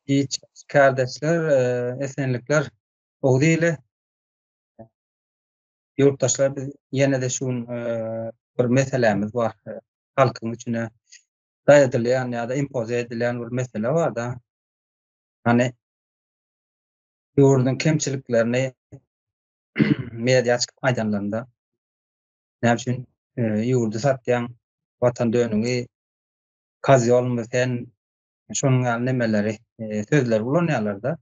Giç kärdeşler, esenlikler Oguz ili. Ýurtdaşlar biz ýene-de şu gün bir meselämiz bar. Halkyň içine daýadylýan ýa-da impoze edilýän bir mesele bar-da. Hany ýurduň kemçiliklerini media çykyp aýdanlarynda näme üçin ýurdy satýaň, watan dönügi, kozýolmy sen, şonuň ýaly nemeleri, sözleri ulanýarlar-da.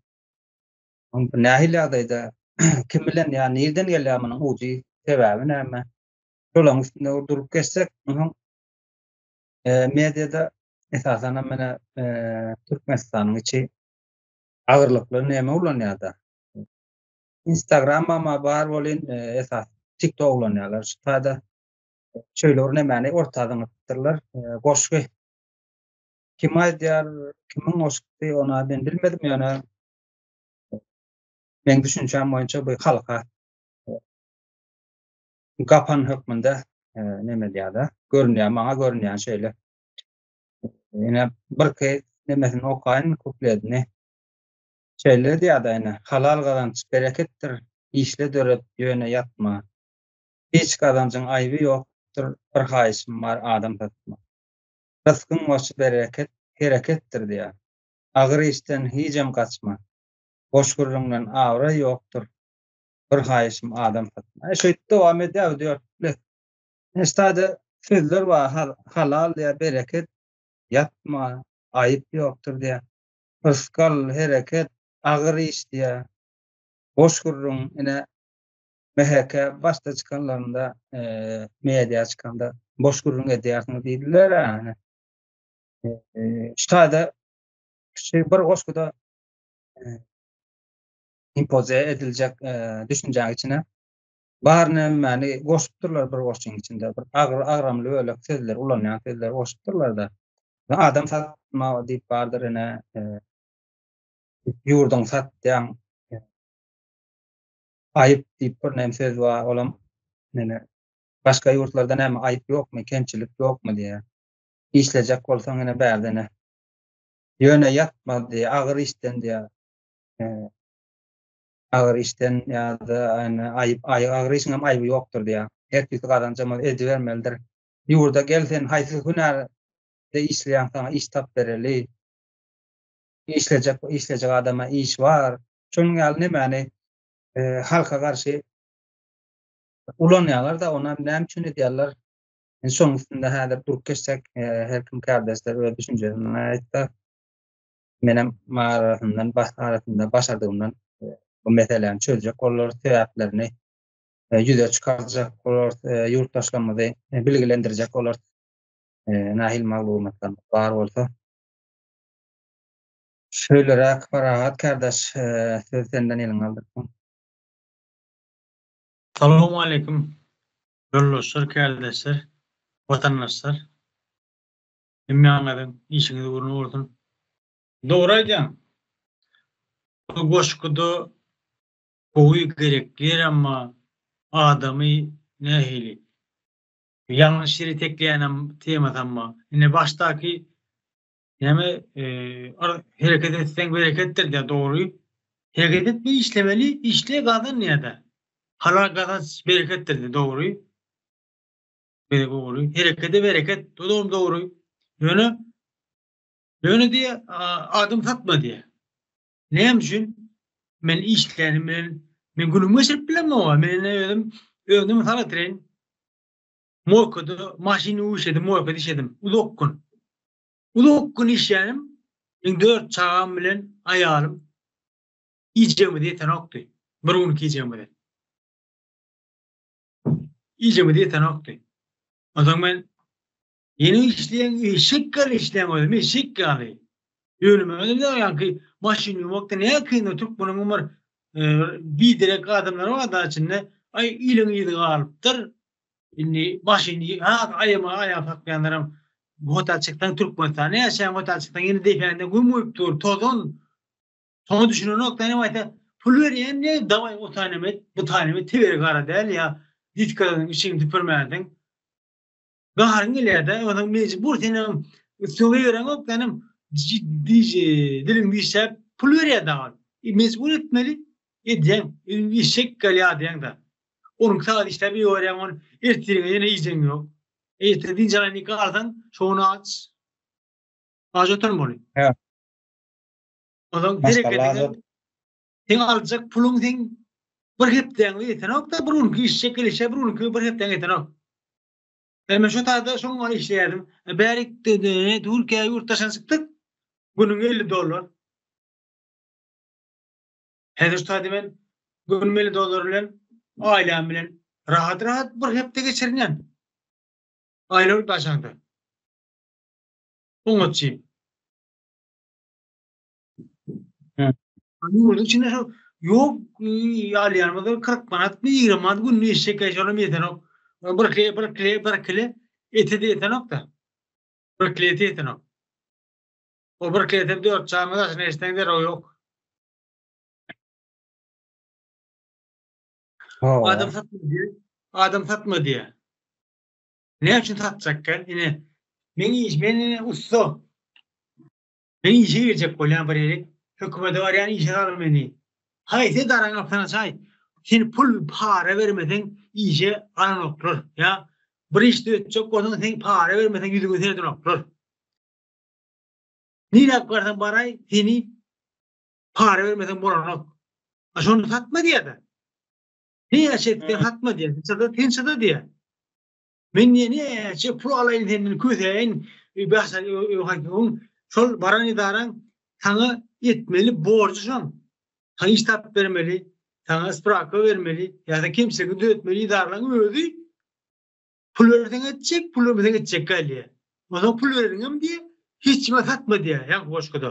Nähili ýagdaýda, kim bilen ýa nirden gelýär munuň ujy, sebäbi näme? Şolaryň üstünde bir durup geçsek, munuň mediada esasan hem mene Türkmenistanyň içi agyrlykly näme ulanýar-da? Instagram ama bar bolyn, esas TikTok ulanýarlar. Şu taýda şeýle bir nemäni orta zyňypdyrlar. Goşgy Kim aýdýar, kimiň goşgusy, ony men bilmedim, ýöne meň düşünjäm boýunça bu halka gapan hökmünde neme edýär-de, görünýär, maňa görünýän şeýle. Ine, birki nemesini okaýyn, kupledini. Şeýle diýýär-de ine, Halal gazanç bereketdir, işle döret, ýöne ýatma. Hiç gazanjyň aýby ýokdur, bir haýyşym bar, adam satma. Ryskyň başy bereket, hereketdir diýýär. Agyr işden hijem gaçma. Boş gürrüňden abraý ýokdur. Bir haýyşym adam satma. E şeýdip dowam edýär bu dörtlük. Ine şu sözler bar, halal diýýär, bereket, ýatma, aýyp ýokdur diýýär. Rysgal, hereket, agyr iş diýýär. Boş gürrüň, ine MHK başda çykanlarynda, media çykanda boş gürrüň edýärsiňiz diýdiler. Şu taýda şu bir goşguda impoze ediljek düşünjäň içine bar nämäni goşupdyrlar bir goşgyň içinde bir agyr agramly bölek sözler ulanýan sözler goşupdyrlar-da. Adam satma diýip bardyr ine ýurduň satýaň aýyp diýip bir näme söz bar olam näme başga ýurtlarda näme aýyp ýokmy kemçilik ýokmy diýýär. Işlejek bolsaň ine bärde ine ýöne ýatma diýýär agyr işden diýýär. Agyr işden ýa-da ine aýyp agyr işiň hem aýyby ýokdur diýýär. Her tüýsli gazanjam edibermelidir. Ýurda gel sen haýsy hünärde işleýäň saňa iş tap bereli. Işlejek işlejek adama iş bar. Şonuň ýaly nemäni halka garşy ulanýarlar-da, ony hem näme üçin edýärler? Indi şonuň üstünde häzir durup geçsek, her kim kärdeşler öz düşünjesini aýtsa, menem arasyndan arasynda başardygymdan bu meseläni çözjek bolarys, sebäplerini ýüze çykarjak bolarys, ýurtdaşlarymyzy bilgilendirjek bolarys. Nähili maglumatlar bar bolsa. Şeýleräk Parahat kardaş söz senden eliňi aldyrtdym. Salowmaleýkim ýoldaşlar, kärdeşler, watandaşlar. Hemmäňiziň işiňiz ugruna bolsun. Dogry aýdýaň. Bu goşguda gowy gerekli ýer emma adamy nähili ýalňyş ýere tekleýänem temasam bar. Ine başdaky Näme hereket etseň bereketdir diýýär dogry. Hereket etme işlemeli, işle gazan diýýär-de. Halal gazanç bereketdir diýýär dogry. Berek ogry. Herekede bereket, o dogry dogry. Ýöne ýöne diýýär, adam satma diýýär. Näme üçin? Men işlänim bilen men günümi geçirip bilemok. Men ine özüm özümden mysal getireýin. Moýkada maşyn ýuwup işledim, moýkada işledim. Uzak gün. Uzak gün işlänim, meň dört çagam bilen aýalym iýjegimize ýetenokdy. Bir günki iýjegimize. Iýjegimize ýetenokdy. Onsoň men ýene işleýän, eşek ýaly işleýän özüm, eşek ýaly. Ýöne men özüm ýaňky maşyn ýuwmakda näme kyn, türkmeniň bir biderek adamlary bar-da içinde, aý iliň yzy galypdyr, Indi maşyny has aýama aýap saklaýanlaram hota çyksaň Türkmenistanda ýaşaýaň hota çyksaň ýene depäňde gum guýup dur tozan. Soňa düşünenok da näme aýtsa pul berýän diýe dawaý o taýynam et bu taýynam et teberi gara däl ýa diskalaryň içini süpürmänsiň. Gaharyň gelýär-de onsoň mejbur senem üstüňe gereňok senem. Diliňi dişläp pul berýär dagy. Mejbur etmeli, edýäň. Eşek ýaly ýadýaň-da. On iki sagat işläp öýe barýaň, ony ertiriňe ýene iýjegiň ýok. Ertir dynç alaýyn diýip galsaň, şo gün aç. Aç oturmaly. Hä. Onsoň hereketiňe seň aljak puluň seň bir hepdäňe ýetenok-da, bir günki işjek gelişe bir günki bir hepdäňe ýetenok. E, men şu taýda şoň ýaly işleýärdim. E, bärik Türkiýä ýurt daşyna çykdyk. Günüň 50 dollar. Häzir şu taýda men günüm 50 dollar bilen aýlam bilen rahat-rahat bir hepde geçirinýän. Aýlyk daşanda. Oňatçy. Ýurduň içinde şu ýok alýanymyz 40 manatmy 20 manat günde eşek şonam ýetenok. Bir kile bir kile bir kile eti de ýetenok da. Bir kile eti ýetenok. O bir kile etem 4 çaňa daşyna eşden derek ýok. Adam satma diýe. Adam satma diýe. Näme üçin satjak gel? Ine men iş men ine ussa. Men işe girjek bolýan bir ýerik. Hökümete barýan işe sal meni. Haýsy edaraň gapysyny açaý. Sen pul para bermeseň işe alanoklar. Ýa bir iş düzetjek bolsaň sen para bermeseň ýüzüňe seredenoklar. Niräk barsaň baraý seni para bermeseň bolanok. A şony satma diýýär-de. Näçe etseň satma diýýär. Sen çyda, sen çyda diýýär. Men diýýär näçe pul alaýyn senden kösäýin şol baran edaraň saňa etmeli borjy şoň. Saňa iş tapyp bermeli, saňa sprawka bermeli, ýa-da kemçiligiňi düzetmeli edaralaň özi pul berseň etjek, pul bermeseň etjek däl diýýär. Onsoň pul bereniňem diýýär, hiç kime satma diýýär ýaňky goşguda.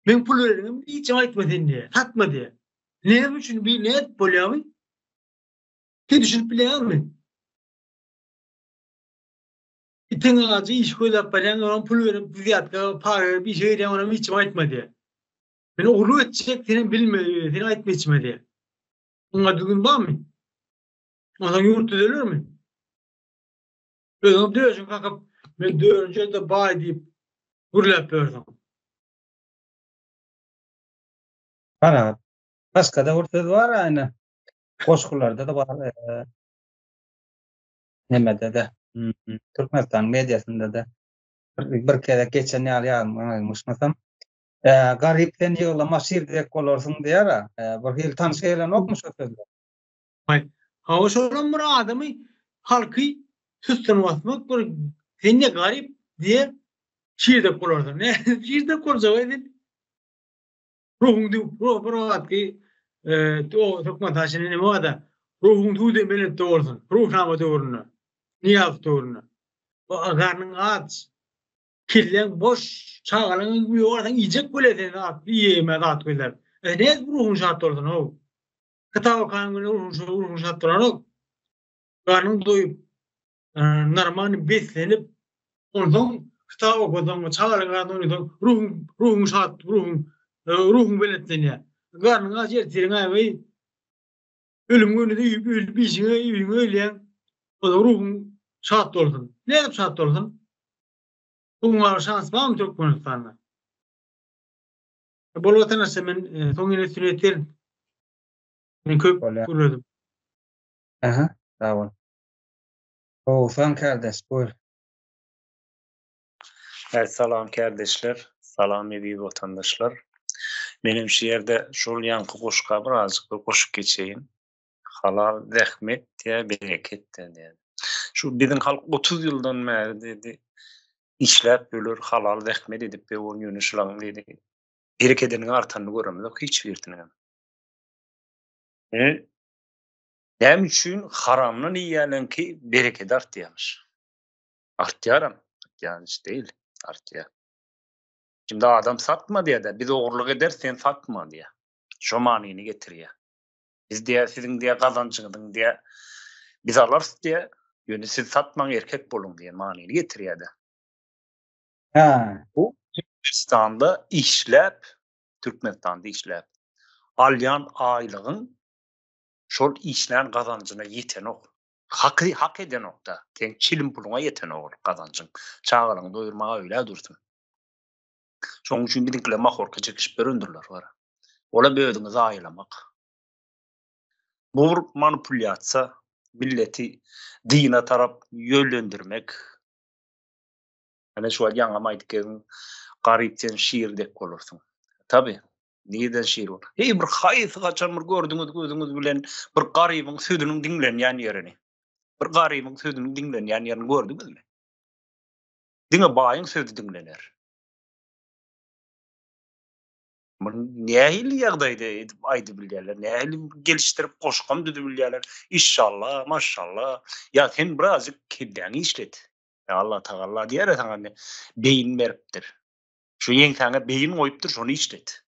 Meň pul bereniňem hiç kime aýtma sen diýýär, satma diýýär. Näme üçin bi nädip bolýar bi? Sen düşünip bilýäňmi? Itiň agajy iş gözläp barýaň, oňa pul berip, wzýatka, para berip işe girýäň, onam hiç kime aýtma diýýär. Men ogurlyk etjek, senem bilme, sen aýtma hiç kime diýýär. Muňa düzgün barmy? Onsoň ýurt düzelermi? Özüňem döşüňi kakyp, men dördünji elde baý diýip gürläp ýörsüň. Kanagat. Başga-da bir söz bar aýna. Goşgularda-da bar. Nemede-de, Türkmenistanyň mediasynda-da bir gezek geçen ýaly ýalňyşmasam, Garyp sen ýyglama şir dek bolarsyň diýer-ä. Bir hili tanyş gelenokmy şo sözler? Haý, hawa şolam bir adamy halky süstüne basmak bir sen ne garyp diýe şir dek bolarsyň. Ne şir dek boljak-aý sen? Ruhuň düw, ruh bir wagtky o Türkmenistan içinde neme barda, ruhuň tüwden belentde bolsun. Ruhnama döwründe, Nyýazow döwründe. Bu garnyň aç, kelläň boş, çagalaryň öýe barsaň iýjek bolýar seni zat, iýeýme zat gözläp. E nädip ruhuň şat bolsun how? Kitap okan güni ruhuň ruhuň şat bolanok. Garnyň doýup, Normalny beslenip, onsoň kitap okasaň, çagalaryň arasynda oýnasaň, ruhuň ruhuň şat, ruhuň ruhuň belentlenýär. Garnyň aç ertiriň aýby ölüm günüde üýüp ölüp işiňe öýüňe gelýäň. Onsoň ruhuň şat bolsun. Nädip şat bolsun? Buňa şans barmy Türkmenistanda? Bol watandaşlar men soň ýene üstüne ýeterin. Men köp gürledim. Aha, sag bol. Owsan kardeş buyur. Salam kärdeşler, salam eziz watandaşlar. Menem şu ýerde şol ýaňky goşga birazjyk bir goşup geçeýin. Halal zähmet diýä bereket diýä. Şu biziň halk 30 ýyldan bäri diýdi, işläp ýörler, halal zähmet edip ýör, ýöne şularyň diýdi, berekediniň artanyny göremizok hiç birisiniňem. Näme üçin haramdan iýýänleňki berekedi artýarmyş? Artýaram, artýan iş däl, artýar. Şimdi adam satma diýýär-de, biz ogurlyk ederis, sen satma diýýär. Şo manyny getirýär. Biz diýýär, siziň diýýär gazanjyňyzyň diýýär, biz alarys diýýär, ýöne siz satmaň, erkek boluň diýen manyny getirýär-de. Hä. Bu Türkmenistanda işläp, Türkmenistanda işläp alýan aýlygyň şol işlän gazanjyna ýetenok. Haky hak edenok-da. Seň çilim puluňa ýetenok ol gazanjyň. Çagalaňy doýurmaga öýlä dursun. Şonuň üçin biziňkiler mahorka çekişip ýörendirler wara. Olam özüňi zaýalamak. Bu bir manipulýasiýa, milleti dine tarap ýönlendirmek. Ene şu wagt ýaňam aýdyp geldim, garyp sen şir dek bolarsyň. Tabi, nirden şir bol? Heý bir haýsy haçan bir gördüňiz gözüňiz bilen bir garybyň sözüniň diňlenýän ýerini. Bir garybyň sözüniň diňlenýän ýerini gördüňizmi? Diňe baýyň sözi diňlener. Muny nähili ýagdaýda edip aýdybilýärler, nähili gelişdirip goşgam düzübilýärler. Işşalla, maşşalla. Ýa sen birazjyk kelläňi işlet. Ýa Allah Tagalla diýer saňa indi beýin beripdir. Şu ýeňsäňe beýin goýupdyr, şony işlet.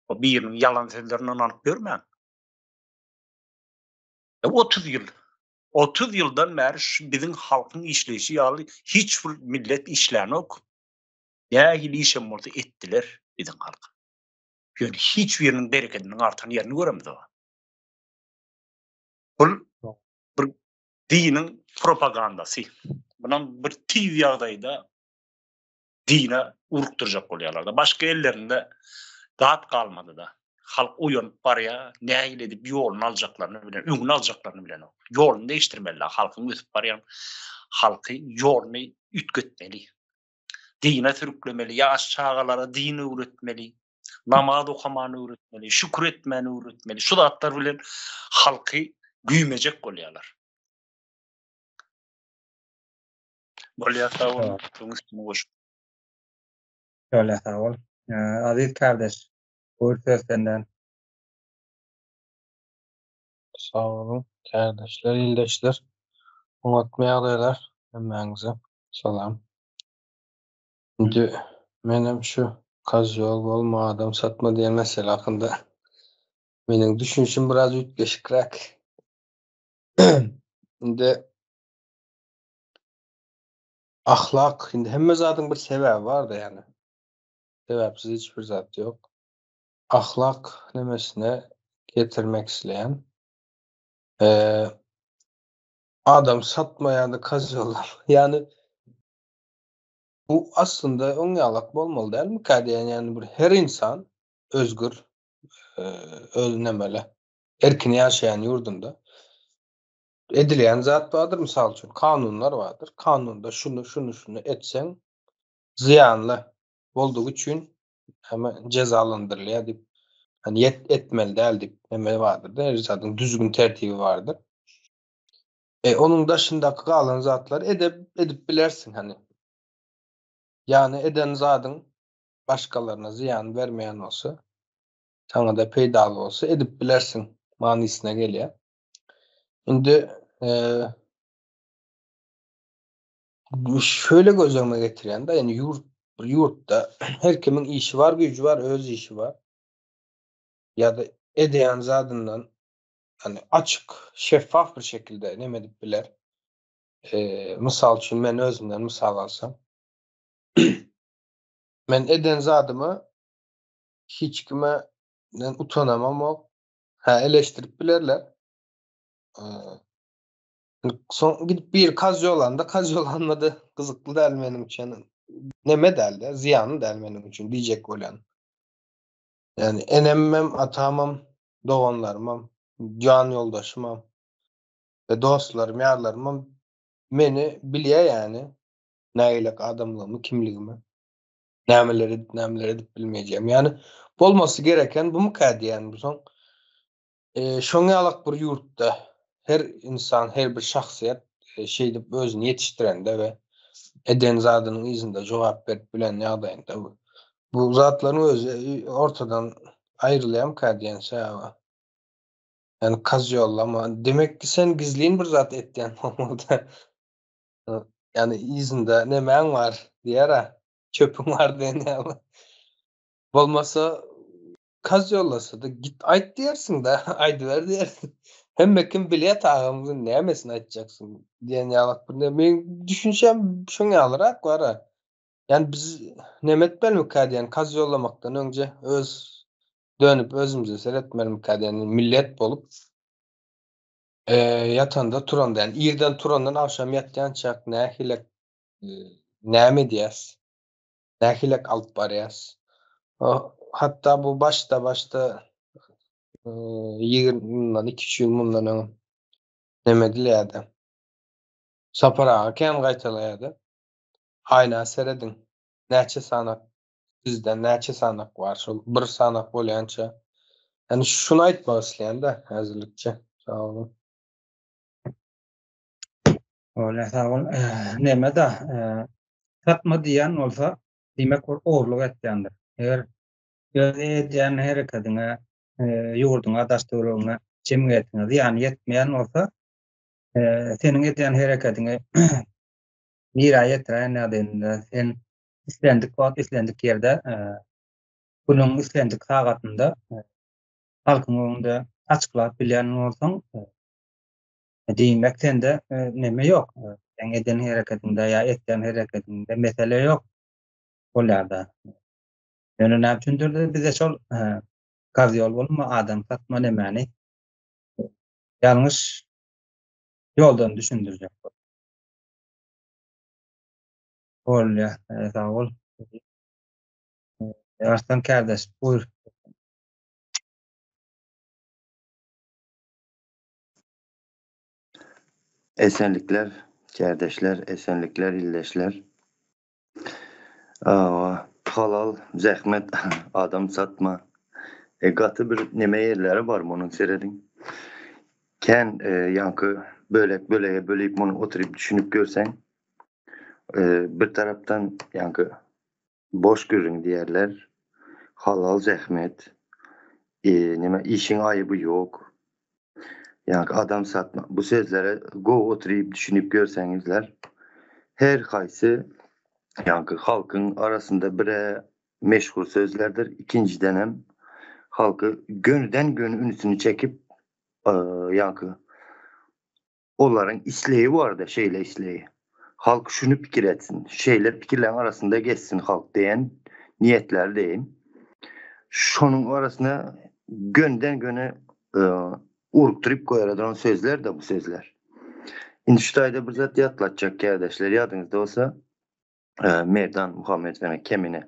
O biriniň ýalan sözlerine ynanyp ýörmäň. 30 ýyl 30 ýyldan bäri şu biziň halkyň işleýşi ýaly hiç bir millet işlänok. Nähili işem bolsa etdiler biziň halk. Ýöne hiç biriniň berekediniň artan ýerini göremzok. Bul bir diniň propagandasy. Bunam bir tiz ýagdaýda dine urukdyrjak bolýarlar-da. Başga ellerinde zat galmady-da. Halk oýanyp barýar, nähili edip ýoluny aljaklaryny bilen, öňüni aljaklaryny bilenok. Ýoluny değiştirmeli, halkyň ösüp barýan halky ýoluny üýtgetmeli. Dine sürüklemeli, ýaş çagalara din öwretmeli, namaz okamany öwretmeli, şükür etmäni öwretmeli. Şu zatlar bilen halky güýmejek bolýarlar. Bolýar, sag bol. Öň üstüne goşup. Bolýar, sag bol. Aziz kardeş, buyur söz senden. Sag boluň, kärdeşler, ildeşler. Oňatmy ýagdaýlar hemmäňize. Salam. Indi menem şu kozýol bolma, adam satma diýen mesele hakynda meniň düşünişim biraz üýtgeşikräk. Indi ahlak, indi hemme zadyň bir sebäbi bar-da ýagny. Sebäpsiz hiç bir zat ýok. Ahlak nemesine getirmek isleýän. Adam satma ýa-da kozýollar. Ýagny bu aslynda oň ýalak bolmaly dälmikä diýen, ýagny bir her insan özgür öz nemeli erkin ýaşaýan ýurdunda edilýän zat bardyr, mysal üçin kanunlar bardyr. Kanunda şuny, şuny, şuny etseň zyýanly boldugy üçin heme jezalandyrylýar diýip, hani ýet etmeli däl diýip neme bardyr-da, her zadyň düzgün tertibi bardyr. E, onuň daşyndaky galan zatlary edip edip bilersiň hani. Ýagny eden zadyň başgalaryna zyýan bermeýän bolsa, saňa-da peýdaly bolsa edip bilersiň manysyna gelýär. Indi e, şöyle göz öňüme getirýän-de, ýani ýurt bir ýurtda her kimiň işi bar, güýji bar, öz işi bar. Ýa-da edýän zadyndan hani açyk, şeffaf bir şekilde neme edip biler. E, mysal üçin men özümden mysal alsam. Men eden zadymy hiç kime men utanamam. Ha eleştirip bilerler. Ee, Soň gidip bir kaz ýolanda, kaz ýolanmady. Gyzykly däl meniň üçin. Neme däl-de, zyýanly däl meniň üçin diýjek bolýan. Ýani enemem, atamam, doganlarymam, jan ýoldaşymam we dostlarym, ýarlarymam meni bilýär ýani. Nägilek adamlygymy, kimligimi, nämeler edip, nämeler edip bilmejegimi. Ýani bolmasy gereken bumyka diýýän bu soň. Şoň ýalak bir ýurtda her insan, her bir şahsyýet şeýdip özüni ýetişdirende we eden zadynyň yzynda jogap berip bilen ýagdaýynda bu bu zatlaryň özi ortadan aýrylýamyka diýen sebäbi. Ýani kozýollama, demek ki sen gizlin bir zat etýän bolmaly-da. Ýani yzynda nemäň bar diýer-ä, çöpüň bar diýen ýaly. Bolmasa Kaz ýollasa-da git aýt diýersiň-dä, aýdyber diýersiň. Hemme kim bilýär tagamyň nämesini aýtjaksyň diýen ýalak bir ne meň düşünşem şoň ýalyrak bar-a. Ýani biz neme etmelimikä diýen kaz ýollamakdan öňje öz dönüp özümize seretmelimikä diýen millet bolup ýatanda turanda ýani irden turandan agşam ýatýançak nähilek näme edýäs? Nähilek alyp barýas? Hatda bu başda başda 20 mundan 2-3 ýyl mundan öň neme edilýärdi. Sapar aga kän gaýtalaýardy. Aýna serediň. Näçe sanak sizde näçe sanak bar şol bir sanak bolýança. Ýani şuny aýtmak isleýän-de häzirlikçe. Sag boluň. Bolýa sag bol. Neme-de satma diýýän bolsa diýmek ol ogurlyk etýändir. Eger öz edýän herekediňe, ýurduňa, daş-töweregiňe, jemgyýetiňe zyýany ýetmeýän bolsa, seniň edýän herekediňi nirä ýetiräýen ýagdaýynda sen islendik wagt, islendik ýerde, günüň islendik sagatynda halkyň öňünde açyklap bilýän bolsaň, diýmek sende neme ýok. Seň eden hereketiňde ýa etýän hereketiňde mesele ýok bolýar-da. Ýöne näme üçindir bize şol gazýol bolma, adam satma nemäni ýalňyş ýoldan düşündirjek bol. Bolýar, sag bol. Arslan kärdeş, buýur. Esenlikler kärdeşler, esenlikler ildeşler. Awa, halal zähmet adam satma. E gaty bir neme ýerleri bar munuň serediň. Kän e, ýaňky bölek bölege bölüp muny oturyp düşünip görseň, e, bir tarapdan ýaňky boş gürrüň diýerler. Halal zähmet. E, neme işiň aýyby ýok. Ýaňky adam satma. Bu sözlere gowy oturyp düşünip görseňizler, her haýsy ýaňky halkyň arasynda bire meşhur sözlerdir, ikinjidenem halky gönüden göni ünsüni çekip ýaňky olaryň isleýi barda şeýle isleýi. Halk şuny pikir etsin, şeýle pikirleriň arasynda gezsin halk diýen niýetleri deýin. Şonuň arasyna gönden göni urukdyryp goýara duran sözler de bu sözler. Indi şu taýda bir zat ýatlatjak kärdeşler ýadyňyzda bolsa Merdan Muhammedowyň kemine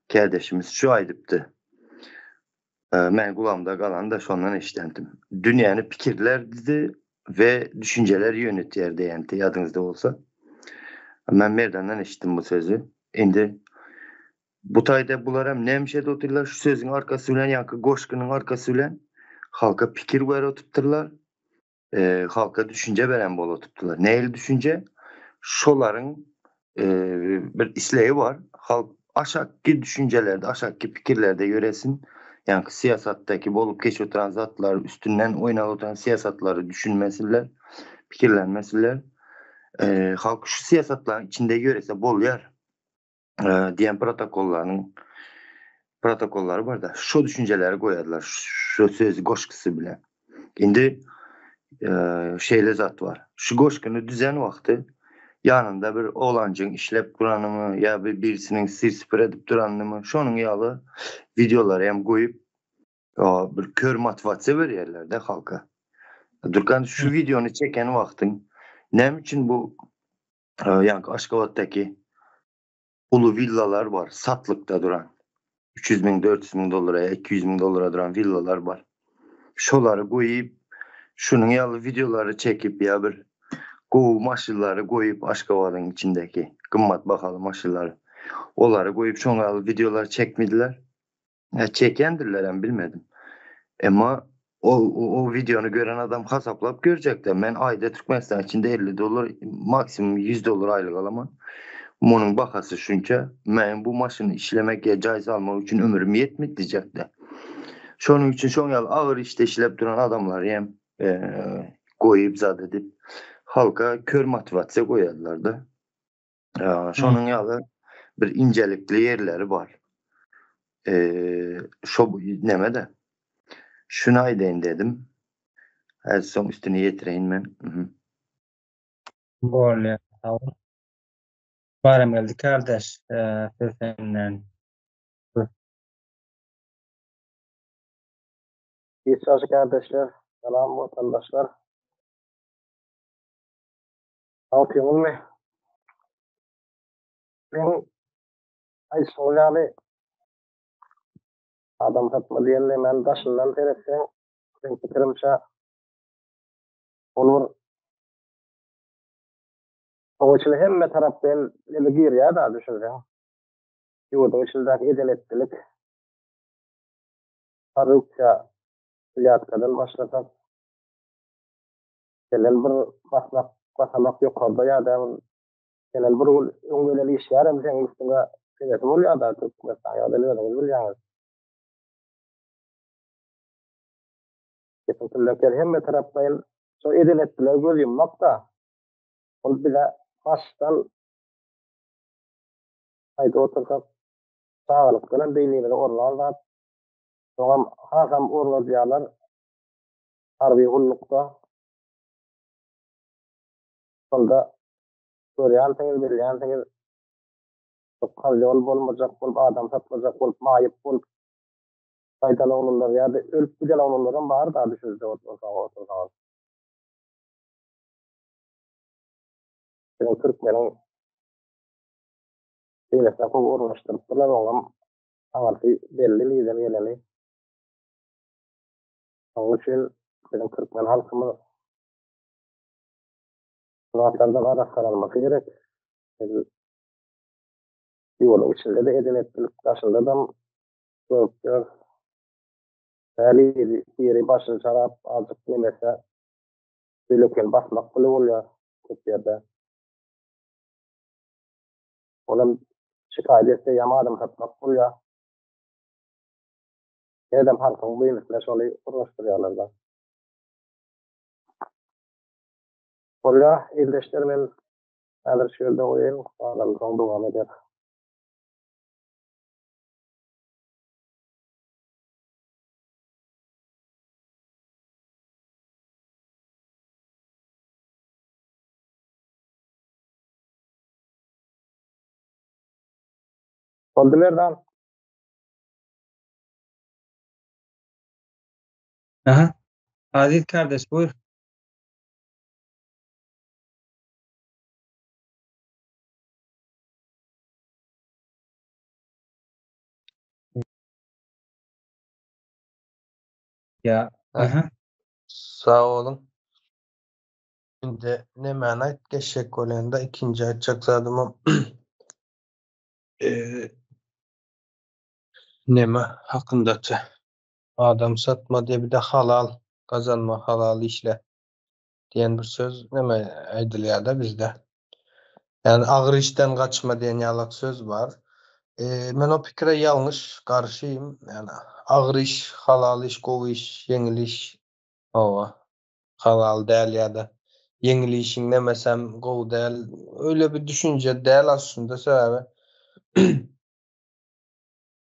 kärdeşimiz şu aýdypdy. Men gulamda galan da şondan eşidendim. Dünýäni pikirler dizi we düşünjeler ýönetýär diýenti ýadyňyzda bolsa. Men Merdandan eşitdim bu sözi. Indi bu taýda bular hem näme edip otyrlar şu sözüň arkasy bilen ýaňky goşgynyň arkasy bilen halka pikir berip otypdyrlar. E, halka düşünje beren bolup otypdyrlar. Nähili düşünje? Şolaryň e, bir isleýi bar. Halk aşakky düşünjelerde, aşakky pikirlerde ýöresin. Ýaňky syýasatdaky bolup geçip oturan zatlar üstünden oýnap oturan syýasatlary düşünmesinler, pikirlenmesinler. E, halk şu syýasatlaryň içinde ýörese bolýar. diýen protokollaryň protokollary bar da şu düşünjeleri goýarlar şu söz goşgusy bilen. Indi e, şeýle zat bar. Şu goşgyny düzen wagty ýanynda bir oglanjyň işläp duranymy ýa bir birisiniň sir süpür edip duranymy şonuň ýaly wideolary hem goýup bir kör motiwasiýa berýärler de halka. Durkan şu wideony çeken wagtyň näme üçin bu Ýaňky Aşgabatdaky uly villalar bar, satlykda duran. 300 müň, 400 müň dollara ýa 200 müň dollara duran villalar bar. Şolary goýup, şunuň ýaly wideolary çekip ýa bir gowy maşynlary goýup Aşgabadyň içindäki gymmat bahaly maşynlary olary goýup şoň ýaly wideolar çekmediler. Ýa çekendirlerem bilmedim. Emma o, o, o videony gören adam hasaplap görjekde. Men aýda Türkmenistan içinde 50 dollar, maksimum 100 dollar aýlyk alaman. Munuň bahasy şunça. Men bu maşyny işlemek ýa jaý salmak üçin ömrüm ýetmedi diýjekde. Şonuň üçin şoň ýaly agyr işde işläp duran adamlary hem e, goýup zat edip halka kör motiwasiýa goýarlar-da. Şonuň ýaly bir incelikli ýerleri bar. Şo neme-de. Şuny aýdaýyn dedim. Häzir soň üstüni ýetireýin men. Bolýar, sag bol. Baramgeldi kardeş, söz senden. Hiç ýagşy kardeşler, salam watandaşlar. Agtygyňyzmy? Men aýtşyňyz ýaly. Adam satma diýen nämäni daşyndan seretseň, meň pikirimçe, ol bir oň içine hemme tarapdan neme girýär-dä düşünseň. Ýurduň içindäki eden-etdilik, korrupsiýa, plýatkadan başlasak, senden bir basmak, basamak ýokarda ýa-da bir senden bir gün öň gelen işgär hem seň üstüňe sebesi bolýar-da Türkmenistan ýagdaýyny özüňiz bilýäňiz. Gepiň tüllekleri hemme taraplaýyn şo eden-etdilige göz ýummak-da. Ol bize başdan aýdyp otursak, çagalykdan hem beýnimize ornan zat. Soňam hasam ornadýarlar harby gullukda. Şonda görýänsiňiz, bilýänsiňiz, şu kozýol bolmajak bolup, adam satmajak bolup, maýyp bolup gaýdan oglanlar ýa-da ölüp giden oglanlaram bar-da düşünjek otursaňyz. Biziň türkmeniň beýlesine gowy ornaşdyrypdyrlar, oňam aňyrsy belli nirden geleni. Şonuň üçin biziň türkmen halkymyz bu zatlardan arassalanmasy gerek. Biz ýoluň içinde-de eden-etdilik, daşynda-dam görüp ýörüs. Häli biri başyny çarap azjyk nemese beýlekini basmak bile bolýar köp ýerde. Olam şikaýat etse ýa adam satmak bolýar. Ýene-de halkyň beýnisine şony ornaşdyrýarlar-da. Bolýar, ildeşler men häzir şu ýerde goýaýyn, galany soň dowam ederis. Boldy Merdan. Aha. Aziz kardeş buyur. Ya. Aha. Sag boluň. Indi nemäni aýt geçjek bolýanda ikinji aýtjak zadymam neme hakyndaty. Adam satma diýe bir-de halal gazanma, halal işle diýen bir söz neme aýdylýar-da bizde. Ýagny agyr işden gaçma diýen ýalak söz bar. Men o pikire ýalňyş garşyym. Ýagny agyr iş, halal iş, gowy iş, ýeňil iş. Hawa. Halal däl ýa-da ýeňil işiň nemesem gowy däl. Öýle bir düşünje däl aslynda sebäbi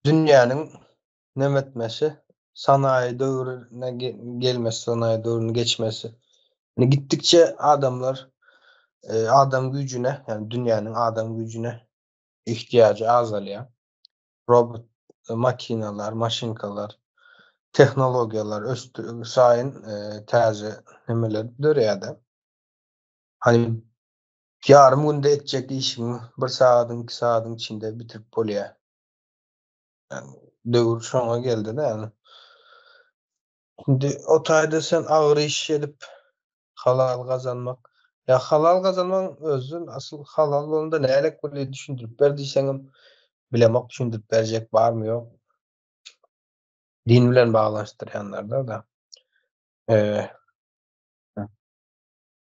dünýäniň neme etmesi, sanaýy döwrüne gelmesi, sanaýy döwrüni geçmesi. Ýani gitdikçe adamlar adam güýjüne, ýani dünýäniň adam güýjüne ihtiýajy azalýar. Robot makinalar, maşinkalar, tehnologiýalar ösdügi saýyn täze nemeler döreýär-de. Hani ýarym günde etjek işiňi bir sagadyň, iki sagadyň içinde bitirip bolýar. Yani döwür şoňa geldi-de yani. Indi o taýda sen agyr iş edip halal gazanmak. Ya halal gazanmagyň özi asyl halal bolanda nälik bolýar düşündirip ber diýseňem bilemok düşündirip berjek barmy ýok. Din bilen baglanyşdyrýanlarda da. Ee,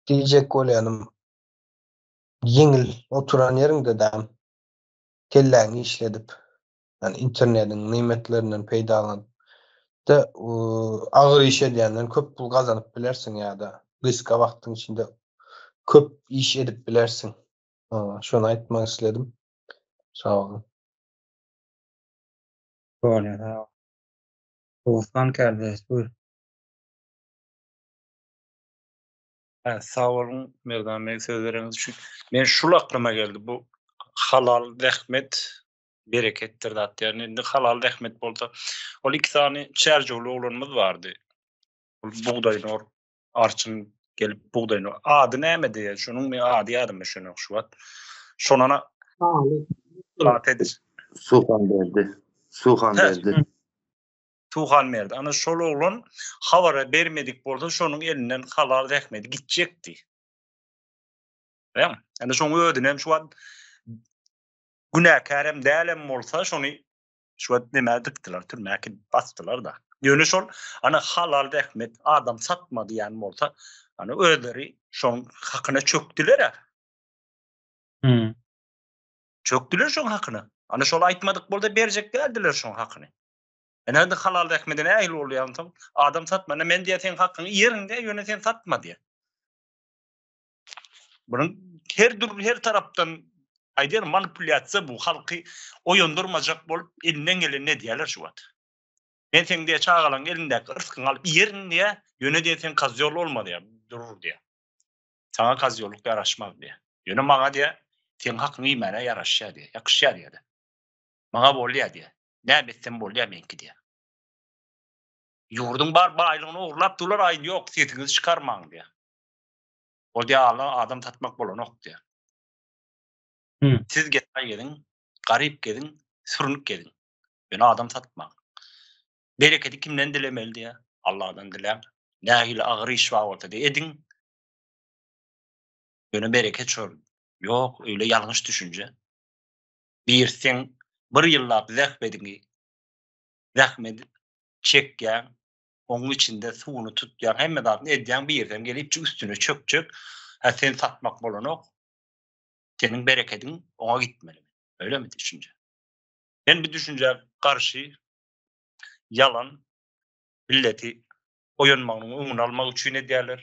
diýjek bolýanym ýeňil oturan ýeriňde däm kelläňi işledip, ýani internetiň nimetlerinden peýdalanyp de agyr iş edýänden köp pul gazanyp bilersiň ýa-da gysga wagtyň içinde köp iş edip bilersiň. Şony aýtmak isledim. Sag boluň. Bolýar, sag bol. Gowuslan kardeş, buyur. Sag boluň Merdan beg söz bereniňiz üçin. Men şul aklyma geldi bu halal zähmet bereketdir zat diýen. Indi halal zähmet bolsa ol iki sany çärjewli oglanymyz bardy. Ol bugdaýyny or arçyn gelip bugdaýyny ady näme diýýär. Şonuň men ady ýadyma düşenok şu wagt. Şonana Aly. Ediş. Suhan berdi. Suhan berdi. Suhanberdi. Ana şol oglan habara bermedik bolsa şonuň elinden halal zähmeti gitjekdi. Bilýäňmi? Indi şoň özüni hem şu wagt günäkärem dälem bolsa şony şu wagt nämä dykdylar, türmä äkidip basdylar-da. Ýöne şol ana halal zähmet adam satma diýen bolsa, ana özleri şoň hakyna çökdüler-ä. Hmm. Çökdüler şoň hakyna. Ana şol aýtmadyk bolsa berjek däldiler şoň hakyny. Ene indi halal zähmete nähili bolýar onsoň? Adam satma. Ine men diýýär seň hakyňy iýerin diýýär, ýöne sen satma diýýär. Bunuň her dürli her tarapdan aýdýar manipulýasiýa bu halky oýandyrmajak bolup elinden gelenini edýärler şu wagt. Men seň diýýär çagalaryň elindäki yrskyňy alyp iýerin diýýär, ýöne diýýär sen kozýol bolma diýýär, durur diýýär. Saňa kozýollyk ýaraşmaz diýýär. Ýöne maňa diýýär, seň hakyňy iýmäne ýaraşýar diýýär, ýakyşýar diýýär. Maňa bolýar diýýär. Näme etsem bolýar meňki diýýär. Ýurduň bar baýlygyny ogurlap durlar, aý ýok, sesiňizi çykarmaň diýýär. Ol diýýär, Allah adam satmak bolanok diýýär. Siz gedaý geziň, garyp geziň, sürünip geziň. Ýöne adam satmaň. Berekedi kimden dilemeli diýýär? Allahdan diläň. Nähili agyr iş bar bolsa-da ediň. Ýöne bereket şol. Ýok, öýle ýalňyş düşünje. Bir seň bir ýyllap zähmediňi zähmet çekýäň, oň içinde suwuny tutýaň, hemme zadyny edýäň, birisem gelip üstüne çökjek, hä sen satmak bolanok, seniň berekediň oňa gitmeli. Öýlemi düşünje? Men bu düşünjä garşy ýalan milleti oýanmagynyň öňüni almak üçin edýärler.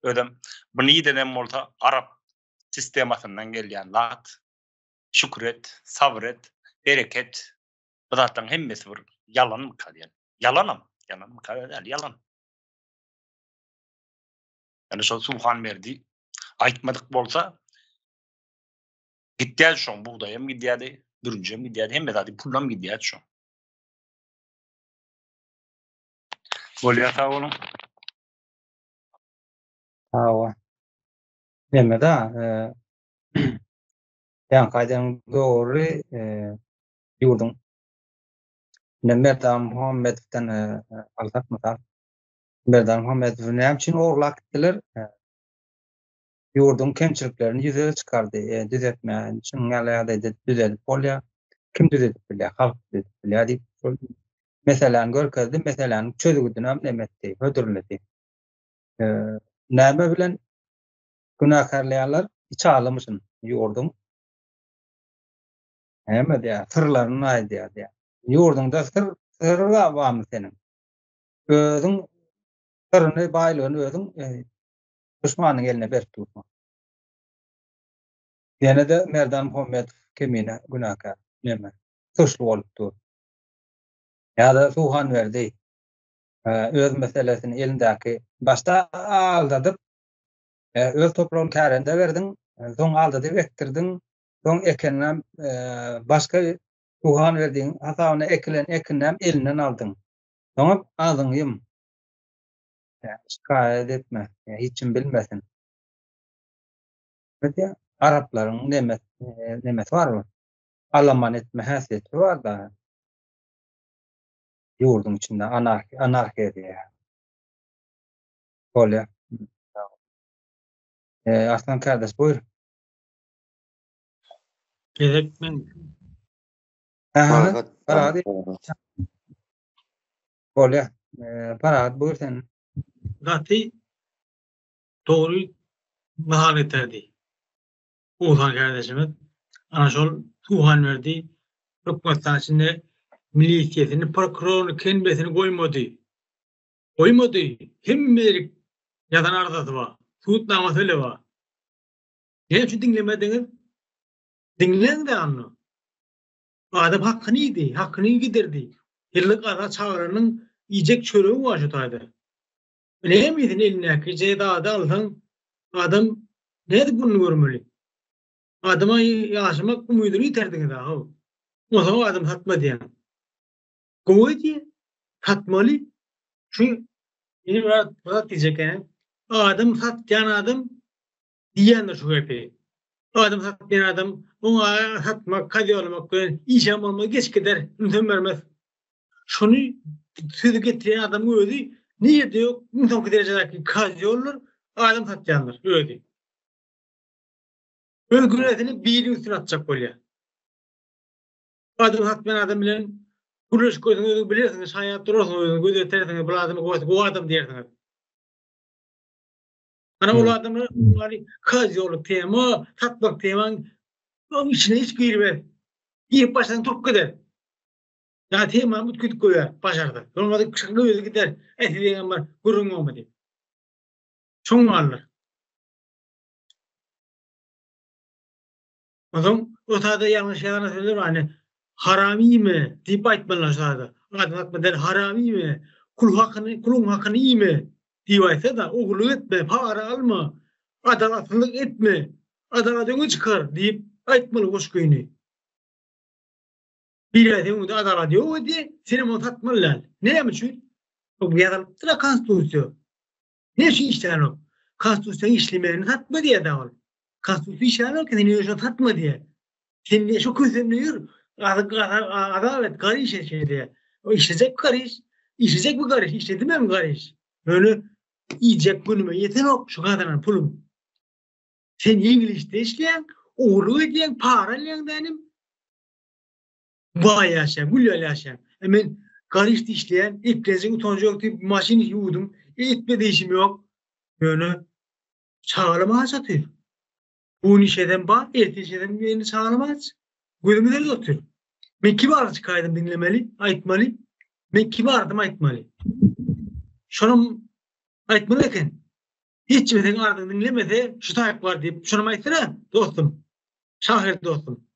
Özem bu nidenem bolsa arap sistemasyndan gelýän zat. Şükür et, sabyr et, bereket. Bu zatlaryň hemmesi bir ýalanmyka diýen. Ýalanam, ýalanmyka däl, ýalan. Ýani şol Suhanberdi aýtmadyk bolsa gitýär şoň bugdaýam gidýärdi, bürünjem gidýärdi, hemme zady pulam gidýärdi şoň. Bolýar sag boluň. Hawa. Neme da, ýaňky aýdanyň dogry, ýurduň ine Merdan Muhammedowdan alsak mysal. Merdan Muhammedowy näme üçin ogurlap gitdiler? Ýurduň kemçiliklerini ýüze çykardy, düzetmäge şunuň ýaly ýagdaýda düzedip bolýar. Kim düzedip bilýär? Halk düzedip bilýär diýip, şol meseläni görkezdi, meseläniň çözgüdini hem neme etdi, hödürledi. Näme bilen günäkärleýärler? Içalymyşyn ýurduň. Näme diýýär? Syrlaryny aýdýar diýýär. Ýurduňda syr, syr barmy seniň? Özüň syryny, baýlygyny özüň duşmanyň eline berip dursuň. Ýene-de Merdan Muhammedow kemine günäkär, neme, suçly bolup dur. Ýa-da Suhanberdi öz meselesini elindäki başda aldadyp, öz topragyny kärendä berdiň, soň aldadyp ekdirdiň, soň ekeninem başga Suhanberdiň hasabyna ekilen ekininem elinden aldyň. Soňam agzyňy ýum. Şikaýat etme, hiç kim bilmesin. Näme Araplaryň nemesi bar bu. Alaman etme häsiýeti bar da. Ýurduň içinde anarhiýa, anarhiýa diýýär. Bolýar. E, Arslan kardeş buyur. Gezek men. Aha, Parahat. Bolýar. E, Parahat buyur sen. Gaty dogry mysal getirdi. Oguzhan kardeşimiz. Ana şol Suhanberdi Türkmenistan içinde milisiýasyny, prokuroryny, kenbesini goýmady. Goýmady. Hemmelik ýazan arzasy bar. Sud namasy bile bar. Näme üçin diňlemediňiz? Diňläň-de onda. Adam hakyny iýdi, hakyny gidirdi. Ýyllyk aza çagalarynyň iýjek çöregi bar şu taýda. Näme iýsin elindäki zady alsaň adam nädip gününi görmeli? Adama ýaşamak umydyny ýitirdiňiz how. Onsoň adam satma diýýäň. Gowy diýýä. Satmaly. Şu ýene bir zat diýjek ýene. Adam satýan adam diýýändir şu gepi. Adam satmaýan adam oňa satmak, kazýolamak bilen işem bolmaz, geç gider, ünsem bermez. Şuny. sözi getirýän adamyň özi nirde ýok iň soňky derejedäki kozýoldyr, adam satýandyr özi. Öz günäsini biriniň üstüne atjak bolýar. Adam satmaýan adam bilen gürleşip görseňiz özüňiz bilersiňiz, şaýat durarsyňyz özüňiz göz ýetirersiňiz bu adamy gowy gowy adam diýersiňiz. Ana ol adamlar ýaly kozýollyk tema, satmak temaň oň içine hiç girmez. Girip başlasaň turup gider. Ýa temany üýtgedip goýar, başarsa. Bolmasa çykyp özi gider. Äý siziňem bir gürrüň ýokmy diýip. Şoň ýalydyr. Onsoň o sada ýalňyş ýalan sözler bar. Ine, haram iýme diýip aýtmalylar şu sada. Adam atma däl, haram iýme, kul hakyny, kuluň hakyny iýme diýip aýtsa-da, ogurlyk etme, para alma, adalatsyzlyk etme, adalat öňe çykar diýip aýtmaly goşgyny. Biri seň öňüňde adalat ýok edýär, senem ony satmaly däl. Näme üçin? Bu ýazylypdyr-a konstitusiýa. Ne üçin işlänok? Konstitusiýanyň işlemegini satma diýýär-dä ol. Konstitusiýa işlänok, sen ýöne şony satma diýýär. Sen diýýär, şo kösende ýör, azap et, garyş et şeýle diýýär. O işlejek garyş, işlejek bu garyş, işledimem garyş. Ýöne iýjek günüme ýetenok şu gazanan pulum. Sen ýeňil işde işleýäň, ogurlyk edýäň, para alýaň dänim. Baý ýaşaýan, gül ýaly ýaşaýan. E men garyşda işleýän, eklenjiň utanjy ýok diýip maşyn ýuwdum. Etmedi işim ýok. Ýöne çagalarym aç otyr. Bu gün işlesem bar, ertir işlesem indi çagalarym aç. Gözüme seredip otyr. Men kim arza çykaýdym diňlemeli, aýtmaly. Men kim ardym aýtmaly. Şonam aýtmaly eken. Hiç kim seň arzyňy diňlemese şu taýyp bar diýip, şonam aýtsana dostum. Şahyr dostum.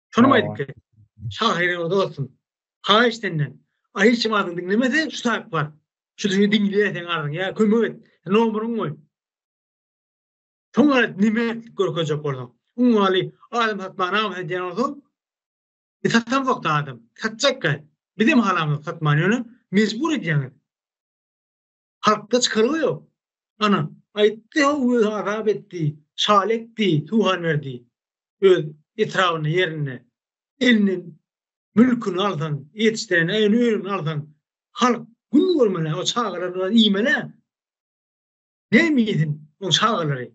Şonam aýdyp gel. Şahyr dostum. Haýyş senden. Aý hiç kim arzyňy diňlemese şu taýyp bar. Şu diňe diňleýär seň arzyňy ýa kömek et. Nomeryňy goý. Soň aýt nime görkezjek bolsaň. Uňňaly adam satmaga namys edýän bolsaň, biz satamzok-da adam. Satjak gel. Bizem halamyzok satmany ýöne mejbur edýäňiz. Halkda çykalga ýok. Ana, aýtdy how özi azap etdi, şaly ekdi, Suhanberdi. Öz etrabynda, ýerinde. Elinden mülküni alsaň, ýetişdiren önümini alsaň, halk gün görmeli, o çagalar biraz iýmeli. Näme iýsin oň çagalary?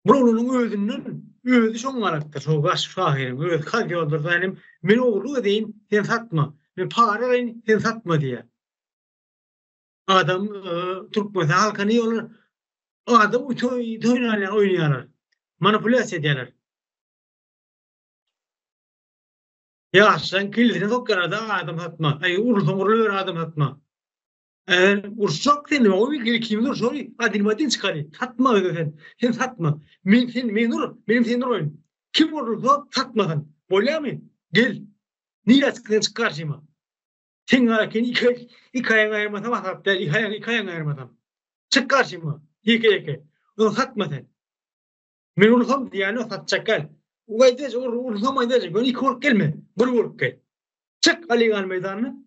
Bir oglanyň özünden özi şoň galypdyr, şo baş şahyryň özi kazýoldyr zaýnym, men ogurlyk edeýin, sen satma, men para alaýyn, sen satma diýýär. Adam Türkmenistan halkyny olar adam toýun oýnaýarlar, manipulýasiýa edýärler. Ýaşlaryň kellesine sokýarlar-da adam satma, aý urulsaň uruluber adam satma. Eger uruşjak sen o bir ikimiz uruşaly, adin-madin çykaly. Satma özi sen. Sen satma. Men sen men ur, menem seni uraýyn. Kim urulsa satmasyn. Bolýamy? Gel. Nirä çyksaň çyk garşyma. Seň arakeni iki iki aýaňy aýyrmasam hasap däl, iki aýaňy iki aýaňy aýyrmasam. Çyk garşyma. Ýeke ýeke. Ony satma sen. Men ursam diýýän ýok satjak gel. Gaýdaç ur ursam aýdaç göni iki bolup gelme. Bir bolup gel. Çyk Aligan meýdanyna.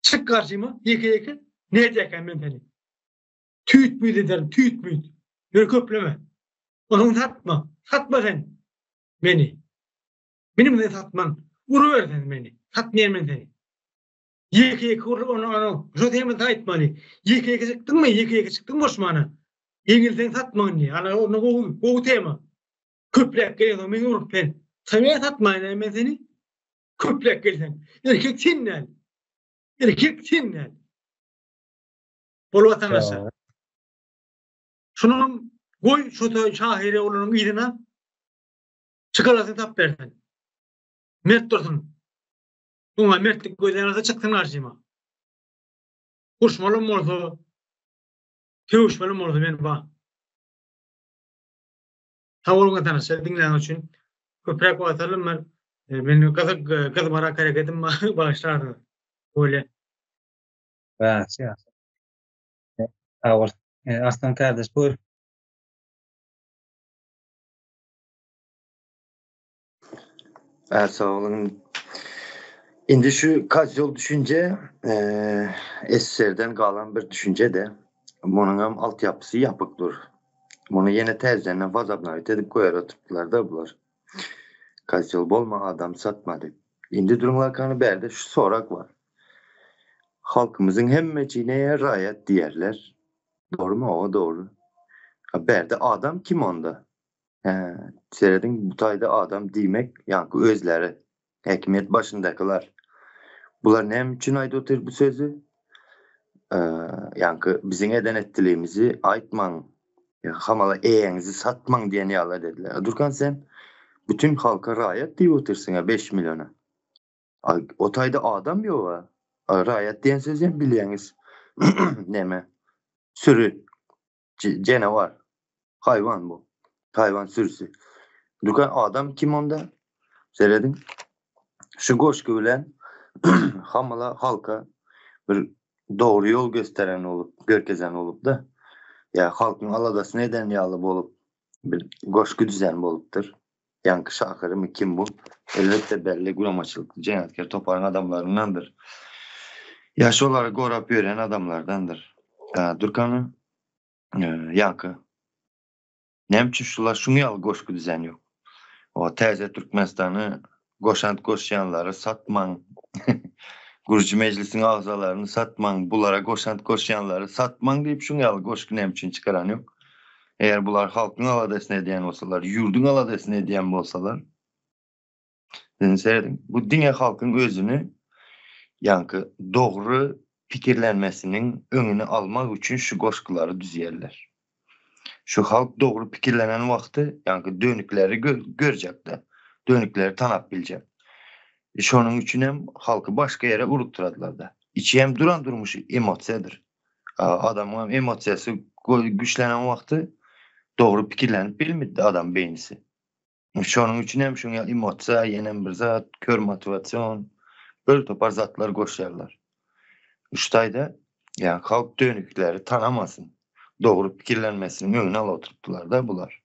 Çyk garşyma, ýeke-ýeke, nädýäkäm men seni? Tüýt-müýt ederin, tüýt-müýt. Ýöne köpleme. Onsoň satma, satma sen meni. Menem seni satman. Uruber sen meni. Satmaýan men seni. Ýeke-ýeke urup, ony, ony, şo temada aýtmaly. Ýeke-ýeke çykdyňmy, ýeke-ýeke çykdyň goşmana. Ýeňilseň satma indi. Ana, onda gowy, gowy tema. Köpräk geleňsoň meni urup sen. Sen satmaýyn men seni. Köpräk gelseň. Erkek sen däl. Erkek sen däl. Bol watandaşlar. Şunam goý şu şahyry olaryň yzyna çykalasyn tap bersin. Mert dursun. Oňa mertlik gözleýän bolsa çyksyn garşyma. Uruşmalym bolsa, sögüşmelim bolsa men bar. Sag boluň watandaşlar diňläniňiz üçin. Köpräk wagt aldym men. Men gyzyk gyzmarak hereketim bar bagyşlarsyňyz. Bolýa. Ýagşy ýagşy. Sag bol. Arslan kardeş buyur. Hä sag boluň. Indi şu kozýol düşünje SSR-den galan bir düşünje-de. Munuňam altyapysy ýapyk dur. Muny ýene täzeden wazobnowit edip goýar oturtdylar-da bular. Kozýol bolma adam satma diýip. Indi duruňlarkany bärde şu sorag bar. Halkymyzyň hemmejine raýat diýerler. Dogrymy owa dogry. A bärde adam kim onda? Hä, serediň bu taýda adam diýmek ýaňky özleri, häkimiýet başyndakylar. Bular näme üçin aýdyp otyr bu sözi? Ýaňky biziň eden etdiligimizi aýtmaň, hamala eýäňizi satmaň diýen ýaly edediler. Durkan sen bütin halka raýat diýip otyrsyň-a beş milliona. O taýda adam ýog-a. Raýat diýen sözi hem bilýäňiz näme? Süri, jenewar, haýwan bu. Haýwan sürüsi. Durkan adam kim onda? Serediň. Şu goşgy bilen hamala halka bir dogry ýol gösteren bolup, görkezen bolup-da, ýa halkyň aladasyny eden ýaly bolup bir goşgy düzen bolupdyr. Ýaňky şahyrymy kim bu? Elbetde belli guramaçylykly jenaýatkär toparyň adamlaryndandyr. Ýa şolary gorap ýören adamlardandyr. Durkany ýaňky Näme üçin şular şuň ýaly goşgy düzen ýok? O täze Türkmenistany goşant goşýanlary satmaň. Gurujy mejlisiň agzalaryny satmaň, bulara goşant goşýanlary satmaň diýip şuň ýaly goşgy näme üçin çykaran ýok? Eger bular halkyň aladasyny edýän bolsalar, ýurduň aladasyny edýän bolsalar, Indi serediň, bu diňe halkyň özüni ýaňky dogry pikirlenmesiniň öňüni almak üçin şu goşgulary düzýärler. Şu halk dogry pikirlenen wagty ýaňky dönükleri görjekde, dönükleri tanap biljek. Şonuň üçin hem halky başga ýere urukdyradylarda. Içi hem duran durmuşy emosiýadyr. Adamyň hem emosiýasy güýçlenen wagty dogry pikirlenip bilmedi adam beýnisi. Şonuň üçin hem şuňa emosiýa, ýenem bir zat, kör motiwasion, bir topar zatlar goşýarlar. Şu taýda ýa halk dönükleri tanamasyn, dogry pikirlenmesiniň öňüni alyp oturypdylar-da bular.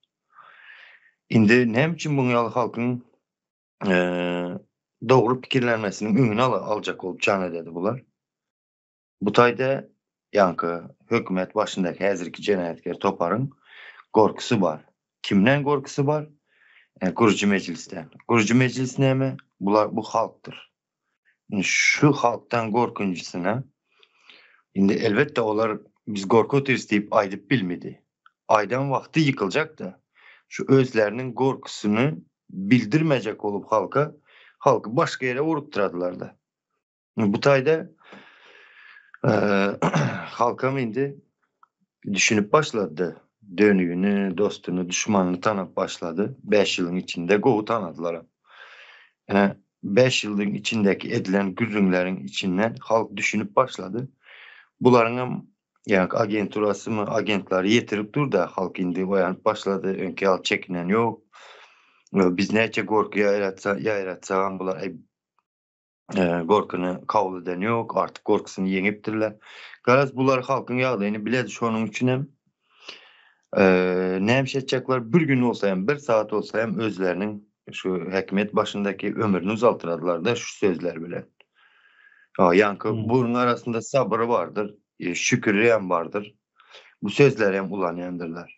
Indi näme üçin muň ýaly halkyň dogry pikirlenmesiniň öňüni aljak bolup jan ededi bular? Bu taýda ýaňky hökümet başyndaky häzirki jenaýatkär toparyň gorkusy bar. Kimden gorkusy bar? Gurujy mejlisden. Gurujy mejlis näme? Bular bu halkdyr. Indi şu halkdan gorkunjysyna indi elbetde olar biz gorkup otyrys diýip aýdyp bilmedi. Aýdan wagty ýykyljakda. Şu özleriniň gorkusyny bildirmejek bolup halka, halky başga ýere urupdyradylarda. Bu taýda halkam indi düşünip başlady. Dönügini, dostuny, duşmanyny tanap başlady. 5 ýylyň içinde gowy tanadylar. Ine 5 ýylyň içindäki edilen gürrüňleriň içinden halk düşünip başlady. Bularyň hem ýa agenturasymy, agentlary ýetirip dur-da, halk indi oýanyp başlady, öňki ýaly çekinen ýok. Biz näçe gorky ýaýratsa, ýaýratsagam bular Gorkyny kabul eden ýok, artyk gorkusyny ýeňipdirler. Garaz bular halkyň ýagdaýyny biledi, şonuň üçin hem näme iş etjekler bir gün bolsa hem, bir sagat bolsa hem özleriniň şu häkimiýet başyndaky ömrüni uzaltyradylar-da şu sözler bilen. Ýaňky bunuň arasynda sabyry bardyr, şüküri hem bardyr. Bu sözleri hem ulanýandyrlar.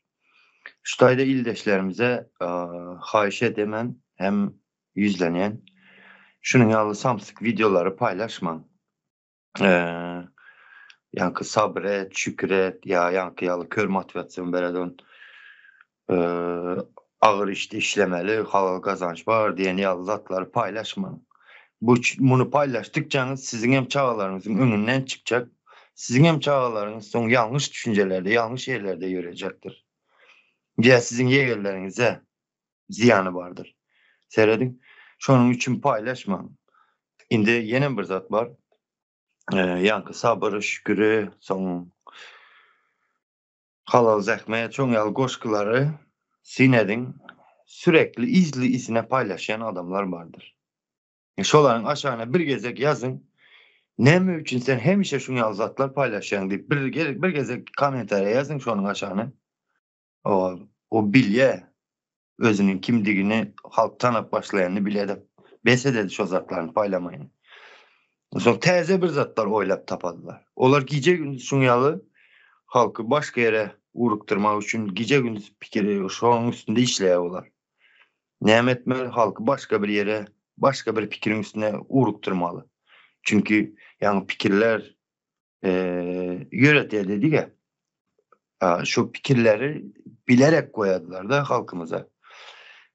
Şu taýda ildeşlerimize haýyş edemen hem ýüzlenýän. Şunuň ýaly samsyk wideolary paýlaşmaň. Ýaňky sabyr et, şükür et, ýa ýaňky ýaly kör motiwasion bereden agyr işde işlemeli, halal gazanç bar diýen ýaly zatlary paýlaşmaň. Bu muny paýlaşdykçaňyz siziň hem çagalaryňyzyň öňünden çykjak, siziň hem çagalaryňyz soň ýalňyş düşünjelerde, ýalňyş ýerlerde ýörejekdir. Ýa siziň ýegenleriňize zyýany bardyr. Serediň. Şonuň üçin paýlaşmaň. Indi ýene bir zat bar. Ýaňky sabyr, şüküri, soň halal zähmet, şoň ýaly goşgulary syn ediň. Sürekli yzly-yzyna paýlaşýan adamlar bardyr. Şolaryň aşagyna bir gezek ýazyň. Näme üçin sen hemişe şuň ýaly zatlar paýlaşýaň diýip bir bir gezek kommentariýa ýazyň şonuň aşagyna. O, o bilýä. Özüniň kimdigini halk tanap başlaýanyny bilýä-de, bes ededi şo zatlaryny paýlamaýyny. Soň täze bir zatlar oýlap tapadylar. Olar gije-gündiz şuň ýaly halky başga ýere ugrukdyrmak üçin gije-gündiz pikiri şonuň üstünde işleýär olar. Näme etmeli? Halky başga bir ýere, başga bir pikiriň üstüne ugrukdyrmaly. Çünki ýaňy pikirler ýöretýär diýdik-ä. Şu pikirleri bilerek goýardylar-da halkymyza.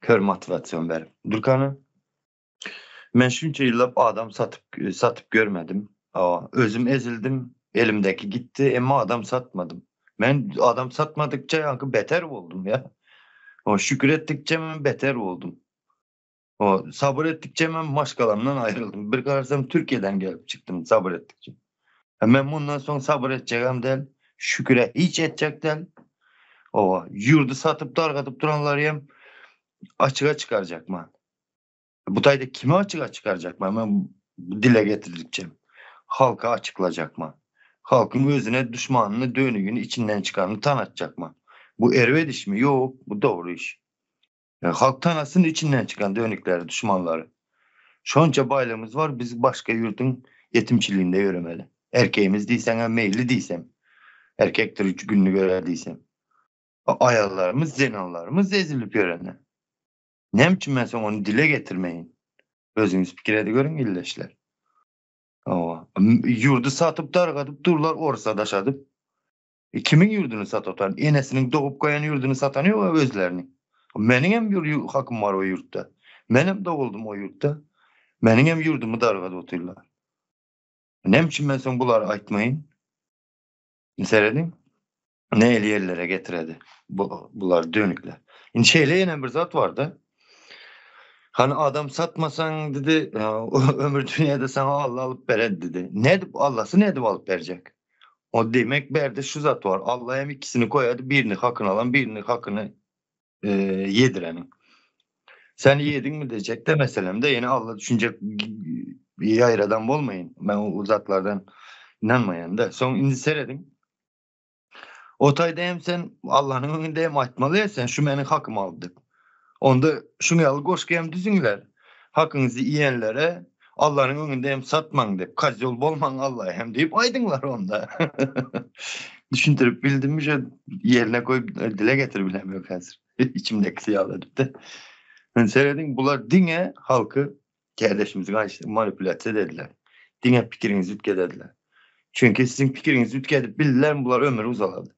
Kör motiwasion berip. Dürkana, men şunça ýyllap adam satyp satyp görmedim. Özüm ezildim, elimdäki gitdi, emma adam satmadym. Men adam satmadykça ýaňky beter boldum ýa. O şükür etdikçe men beter boldum. O sabyr etdikçe men maşgalamdan aýryldym. Bir garasam Türkiýeden gelip çykdym sabyr etdikçe. Men mundan soň sabyr etjegem däl, şüküre hiç etjek däl. Owa, ýurdy satyp dargadyp duranlary hem açyga çykarjak man. Bu taýda kimi açyga çykarjak man? Men dile getirdikçe halka açyklajak man. Halkyň özüne duşmanyny, dönügini, içinden çykanyny tanatjak man. Bu erbet işmi? Ýok, bu dogry iş. Halk tanasyn içinden çykan dönükleri, duşmanlary. Şonça baýlygymyz bar, biz başga ýurduň ýetimçiliginde ýöremeli. Erkegimiz diýseň-ä meýli diýsem. Erkekdir üç gününi görer diýsem. Aýallarymyz, zenanlarymyz ezilip ýörende. Näme üçin men soň ony dile getirmeýin? Özüňiz pikir edip görüň ildeşler. Hawa. Ýurdy satyp dargadyp durlar orsa daşadyp. E, kimiň ýurduny satotan? Enesiniň dogup goýan ýurduny satany ýok özlerini. Meniň hem bir hakym bar o ýurtda. Men hem doguldym o ýurtda. Meniň hem ýurdumy dargadyp otyrlar. Näme üçin men soň bulary aýtmaýyn? Serediň. Nähili ýerlere getiredi bu bular dönükler. Indi şeýle ýene bir zat barda. Hani adam satmasaň dedi, ömür dünýäde saňa Allah alyp berer dedi. Nädip Allahsy nädip alyp berjek? O demek berde şu zat bar. Allah hem ikisini koýady, birini hakyny alan, birini hakyny e, ýedireniň. Sen ýediňmi diyecek de meselem de ýene Allah düşünjek ýaýradan bolmaýyn. Men o zatlardan inanmaýan da. Soň indi serediň. O taýda hem sen Allah'ın öňünde hem aýtmaly sen şu meniň hakymy aldy diýip. Onda şuň ýaly goşgy hem düzüňler. Hakyňyzy iýenlere Allah'ın öňünde hem satmaň diýip, kazyol bolmaň Allah'a hem diýip aýdyňlar onda. Düşündirip bildimmi şu ýerine goýup dile getirip bilem ýok häzir. İçimdeki ýaly edip de. Men serediň bular diňe halky kardeşimizi manipulasiýa dediler. Diňe pikiriňizi üýtgedediler. Çünki siziň pikiriňizi üýtgedip bildiler bular ömri uzalady.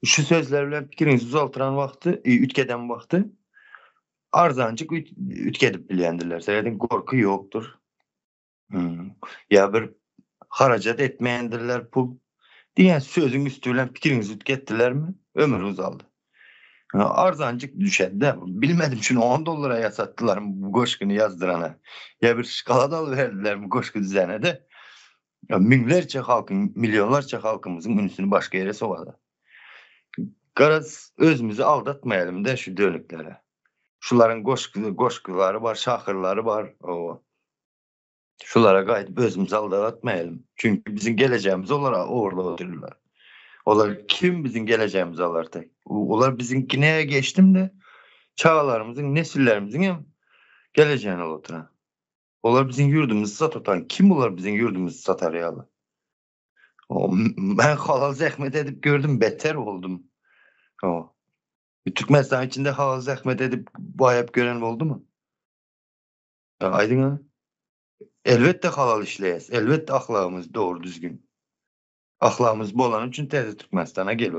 Şu sözler bilen pikiriňizi uzaltyran wagty, üýtgeden wagty arzancık üýtgedip bilýändirler. Serediň gorky ýokdur. Hmm. Ya bir harajat etmeýändirler pul. Diňe sözüň üstü bilen pikiriňizi üýtgetdilermi? Ömür uzaldy. Arzancık düşedi de bilmedim şunu 10 dolara yasattılar bu goşkunu yazdırana. Ya bir şokolad alıverdiler bu goşku düzene de. Ya münglerçe halkın, milyonlarça halkımızın ünsünü başka yere sokadı. Garaz özümüzü aldatmayalım da şu dönüklere. Şuların goşku, goşkuları var, şahırları var. O. Şulara gaýdyp özümüzü aldatmayalım. Çünkü bizim geleceğimiz onlara uğurlu otururlar. Olar kim bizim geleceğimizi alar tek. Olar bizimkine geçtim de çağlarımızın, nesillerimizin hem geleceğini oturan. Olar bizim yurdumuzu satan. Kim olar bizim yurdumuzu satar ya? O, ben halal zahmet edip gördüm, beter oldum. O. Türkmenistan içinde halal zahmet edip bayap gören oldu mu? Ya, aydın ha? Elbette halal işleýäs. Elbette ahlagymyz dogry düzgün. Ahlagymyz bolany üçin täze Türkmenistana gel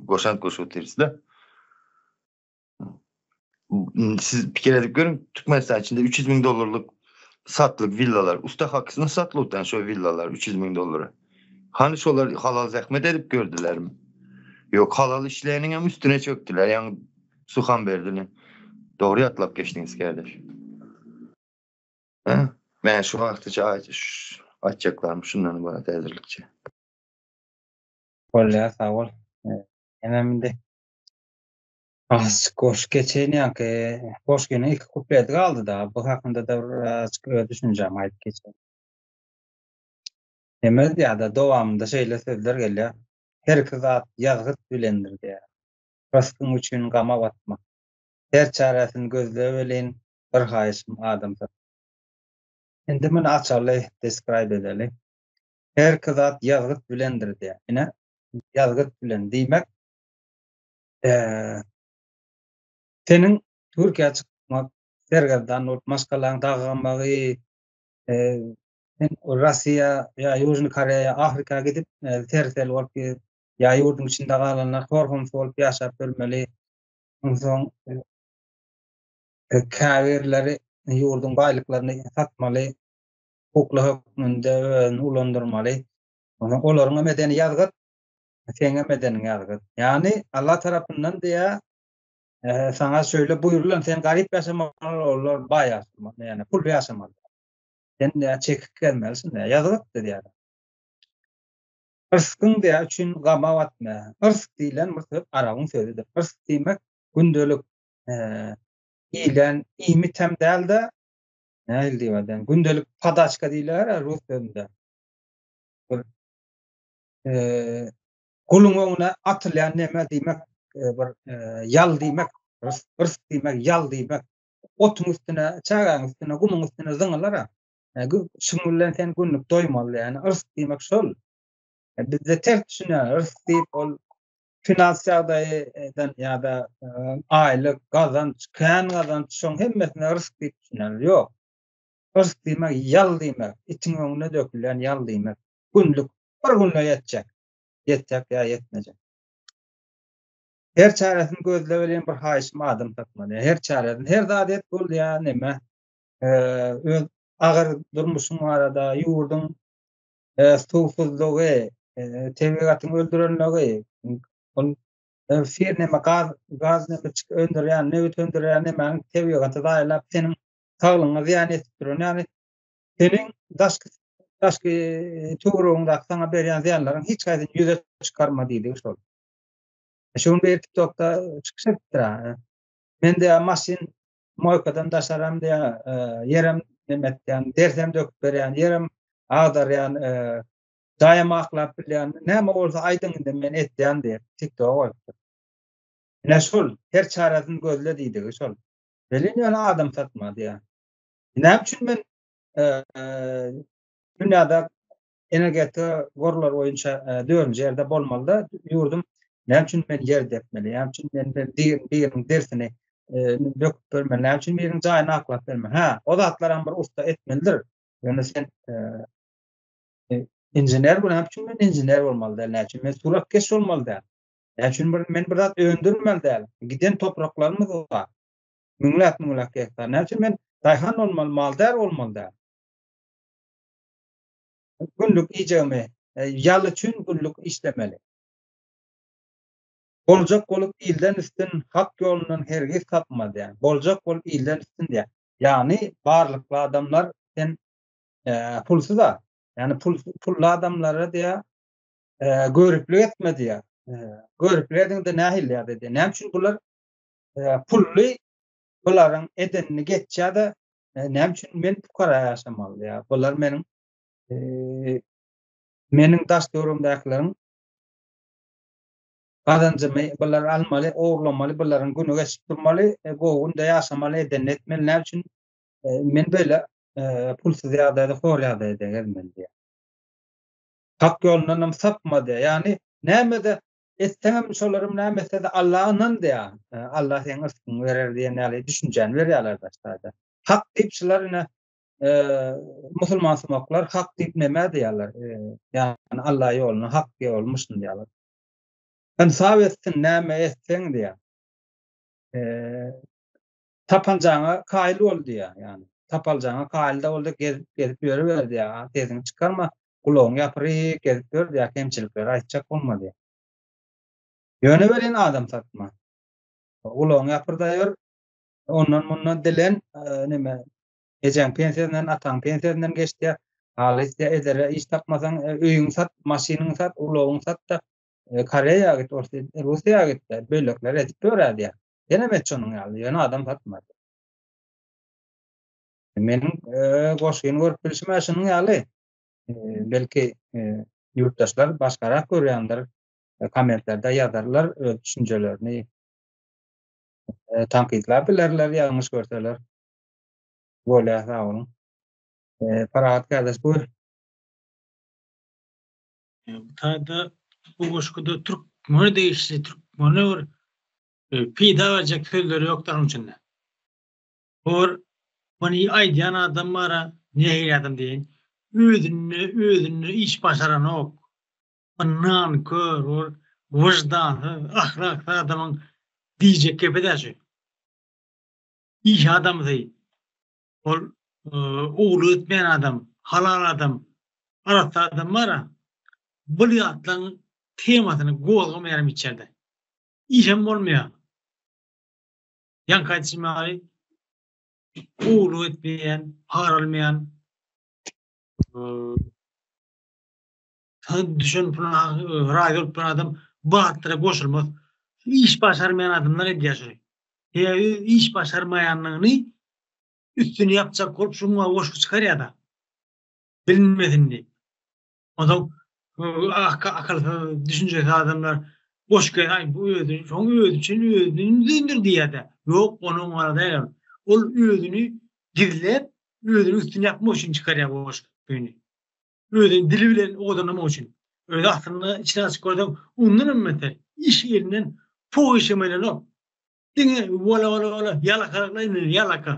goşant goşup otyrys da. Siz pikir edip görün Türkmenistan içinde 300 ming dollarlyk satlyk villalar. Usta hakysyna satlypdan şo villalar 300 ming dollara. Hani şolar halal zähmet edip gördülermi? Yok halal işleýäniň hem üstüne çöktüler. Yani Suhan berdini. Doğru ýatlap geçdiňiz kardeş. He? Men şu wagtyça aýtjaklarym şundan ibarat häzirlikçe. Bolýar, sag bol. Hemen indi azajyk goşgy geçeýin ýaňky goşgynyň iki kupleti galdy da. Bu hakynda da bir azajyk öz düşünjämi aýdyp geçeýin. Neme ýa-da dowamynda şeýle sözler gelýär. Her iki zat ýazgyt bilendir diýýär. Ryskyň üçin gama batma. Her çäresini gözle welin, bir haýyşym adam sat. Indi muny açaly, describe edeli. Her iki zat ýazgyt bilendir diýýär. Ine, ýazgyt bilen diýmek, seniň Türkiýä çykmak. sergezdan bolup maşgalaň dagamagy, sen Russiýa ýa Ýužnyý Koreýa, Afrika gidip ser-sel bolup gezip, ýa ýurduň içinde galanlar hor-homsy bolup ýaşap ölmeli. Onsoň käbirleri ýurduň baýlyklaryny satmaly, kukla hökmünde özüni ulandyrmaly. Onsoň olaryň hem edeni ýazgyt, seň hem edeniň ýazgyt. Ýagny Allah tarapyndan diýýär, saňa şöyle buýrulan, sen garyp ýaşamaly, olar baý ýaşamaly, ýagny pully ýaşamaly. Sen diýýär, çekip gezmelisin diýýär, ýazgyt diýýär. Yrskyň diýýär üçin gama batma. Yrsk diýlen bir söz arabyň sözüdir. Yrsk diýmek gündelik iýlen iýmit hem däl-de, nähili diýip aýdaýyn, gündelik podaçka diýilýär rus sözünde. Bir guluň öňüne atylýan neme diýmek, bir ýal diýmek, yrsk diýmek, ýal diýmek. Otuň üstüne, çägäň üstüne, gumuň üstüne zyňylar-a. Şuň bilen sen günlük doýmaly, ýagny yrsk diýmek şol. Bizde ters düşünýär, yrsk diýip ol finans ýagdaýdan ýa-da aýlyk, gazanç, kän gazanç, şoň hemmesine yrsk diýip düşünýärler. Ýok. Yrsk diýmek ýal diýmek, itiň öňüne dökülýän ýal diýmek. Günlük, bir günde ýetjek. Ýetjek ýa ýetmejek. Her çäresini gözle welin bir haýyşym adam tapmaly. Her çäresini, her zat et bol ýa neme. Öz agyr durmuşyň barada, ýurduň suwsuzlygy, tebigatyň öldürenligi, ol fir neme gaz, gaz neme çyk öndürýän, nebit öndürýän nemäniň tebigaty zaýalap seniň saglygyňa zyýan etip duran, ýagny seniň daşky daşky töweregiňdäki saňa berýän zyýanlaryň hiç haýsyny ýüze çykarma diýdigi şol. Şu gün bir TikTokda çykyş edipdir. Men diýýär maşyn moýkadan daşaram diýýär, ýerem neme etýän, dersem döküp berýän, ýerem agdarýan, jaýam aklap bilýän, näme bolsa aýdyň indi men etýän diýip TikToka goýupdyr. Ine şol, her çäresini gözle diýdigi şol. Welin ýöne adam satma diýýär. Näme üçin men dünýäde energetika gorlary boýunça dördünji ýerde bolmalyda ýurdum näme üçin men ýer depmeli? Näme üçin men biriniň dersini döküp bermeli? Näme üçin biriniň jaýyny aklap bermeli? Hä, o zatlaram bir ussa etmelidir. Ýöne sen inžener bol, näme üçin men inžener bolmaly däl? Näme üçin men suratkeş bolmaly däl? Näme üçin bir men bir zat öndürmeli däl? Giden topraklarymyz bar. Müňläp müňläp gektar. Näme üçin men daýhan bolmaly, maldar bolmaly däl? Günlük iýjegimi, ýal üçin günlük işlemeli. Boljak bolup ilden üstün, hak ýolundan hergiz sapma diýýär. Boljak bolup ilden üstün diýýär. Ýagny barlykly adamlar sen pulsuz-a. Ýagny pul pully adamlara diýýär, göriplik etme diýýär. Göriplik ediňde nähili ýagdaý diýýär. Näme üçin bular pully bularyň edenini geçýär-de, näme üçin men pukara ýaşamaly diýýär. Bular meniň meniň daş töweregimdäkileriň gazanjymy bular almaly, ogurlamaly, bularyň güni geçip durmaly, gowy günde ýaşamaly, edenini etmeli. Näme üçin men beýle pulsuz ýagdaýda, hor ýagdaýda gezmeli diýýär. Hak ýolundan hem sapma diýýär. Ýagny näme-de etseňem şolaram näme etse-de Allaha ynan diýýär. Allah seň yrskyňy berer diýen ýaly düşünjäni berýärler daşda. Hak diýip şular ine musulman sumaklar hak diýip näme diýýärler? Ýagny Allah ýoluna hak ýolmuşyn diýýärler. Ynsap etsin näme etseň diýýär. Tapanjaňa kaýyl bol diýýär. Ýagny tapaljaňa kaýyl-da bol-da gezip gezip ýörüber diýýär. Sesiňi çykarma, gulagyňy ýapyryp gezip ýör diýýär, kemçilikleri aýtjak bolma diýýär. Ýöne welin adam satma. Gulagyňy ýapyr-da ýör, ondan-mundan dilen neme ejeň pensiýasyndan, ataň pensiýasyndan geç diýýär. Halys diýýär, edere iş tapmasaň, öýüňi sat, maşynyňy sat, ulagyňy sat-da, Koreýa git, Russiýa git-de, bölekler edip ýör-ä diýýär. Senem et şonuň ýaly, ýöne adam satma. Meniň goşgyny görüp bilşim-ä şunuň ýaly. Belki ýurtdaşlar başgarak görýändir, kommentlerde ýazarlar öz düşünjelerini, tankytlap bilerler ýalňyş görseler. Bolýar, sag boluň. Parahat kardeş buyur. Bu taýda bu goşguda türkmene degişli, türkmene bir peýda berjek sözleri ýok dagyň içinde. Bor, muny aýdýan adam bar-a, nähili adam diýeýin, özünde, özünde iş başaranok, bir nankör, bir wyždansyz, ahlaksyz adamyň diýjek gepi-dä şu. Iş adamsy, ol ogurlyk etmeýän adam, halal adam, arassa adam bar-a, bul ýatlaryň temasyny gozgamaýaram hiç ýerde. Işem bolmaýar. Ýaňky aýdyşym ýaly, ogurlyk etmeýän, para almaýan, düşen puluna razy bolup duran adam bu zatlara goşulmaz. Iş başarmaýan adamlar edýär şuny. Sebäbi iş başarmaýanlygyny üstüni ýapjak bolup şuňa goşgy çykarýar-da. Bilinmesin diýip. Onsoň akylsyz, düşünjesiz adamlar goşgy aý bu özi, şoň özi üçin özüni düzendir diýýär-de. Ýok, onuň ýaly däl ol. Ol özüni gizläp, özüniň üstüni ýapmak üçin çykarýar bu goşgyny. Özüni dili bilen owadanlamak üçin. Özi aslynda içini açyp görseň, ondan hem beter. Iş elinden poh işem gelenok. Diňe wala wala wala ýalakalykla indi ýalaka.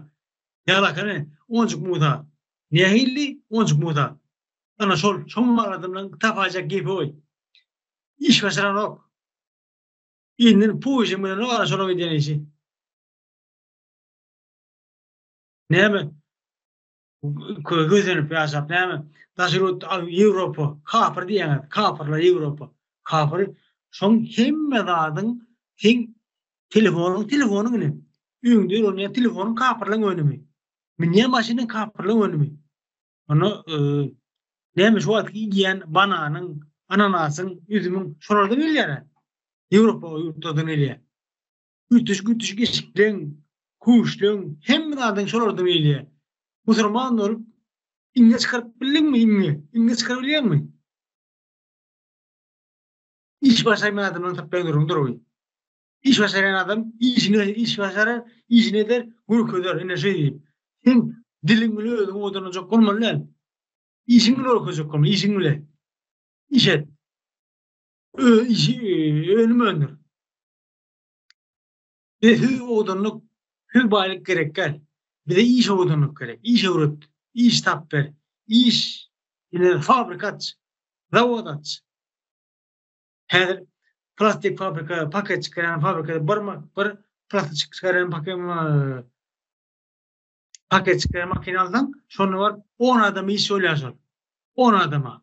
Ýalaka ne? Onjuk Musa. Nähili Onjuk Musa? Ana şol, şoň adamlaryň tapaýjak gepi oý. Iş başaranok. Elinden poh işem gelenok ana şolaň edýän işi. Näme? Közenip ýaşap näme? Daşary ýurt Ýewropa, kapyr diýýäňiz, kapyrlar Ýewropa. Kapyr şoň hemme zadyň seň telefonyň telefonyň ine. Öňde ulanýan telefonyň kapyrlaň önümi. Münýän maşynyň kapyrlaň önümi. Onda näme şu wagtky iýýän bananyň, ananasyň, üzümiň şolardan gelýär. Ýewropa ýurtlardan gelýär. Üýtgeşik-üýtgeşik eşikleň, köwüşleň, hemme zadyň şolardan gelýär. Musurman bolup, iňňe çykaryp bildiňmi, iňňe? Iňňe çykaryp bilýäňmi? Iş başarmaýan adamdan tapýan gürrüňdir bu. Iş başarýan adam işini iş başarar, işini eder, görkezer, ine şeý diýip. Sen diliň bile özüňi owadanlajak bolmaly däl. Işiň bile görkezjek bolmaly, işiň bile. Iş et. Ö, işi, önüm öndür. Bize söz owadanlyk, söz baýlyk gerek däl. Bize iş owadanlyk gerek. Iş öwret, iş tap ber. Iş, ine fabrika aç, zawod aç. Häzir plastik fabrika, paket çykarýan fabrikada bir bir plastik çykarýan paket paket çykarýan makina alsaň, şonda baryp 10 adama iş bolýar şol. 10 adama.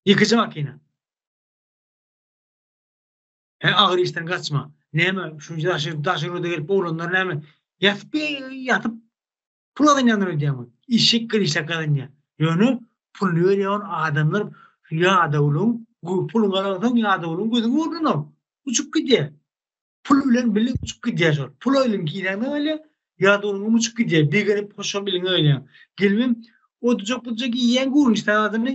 Ýekeje makina. He agyr işden gaçma. Näme şunça daşary daşary ýurda gelip oglanlar näme ýatyp ýatyp pul gazanýandyr öýdýäňmi? Işek gel işläp gazanýar. Ýöne puluny berýän adamlar ýadawlygyň puluňy alansoň ýadawlygyň gözüňe görnenok. Uçup gidýär. Pul bilen bile uçup gidýär şol. Pul eliň kisäňde galýar, ýadawlygyň uçup gidýär. Begenip hoşal biliňe galýaň. Gelibem odujak-budujak iýýäň göwün zadyny,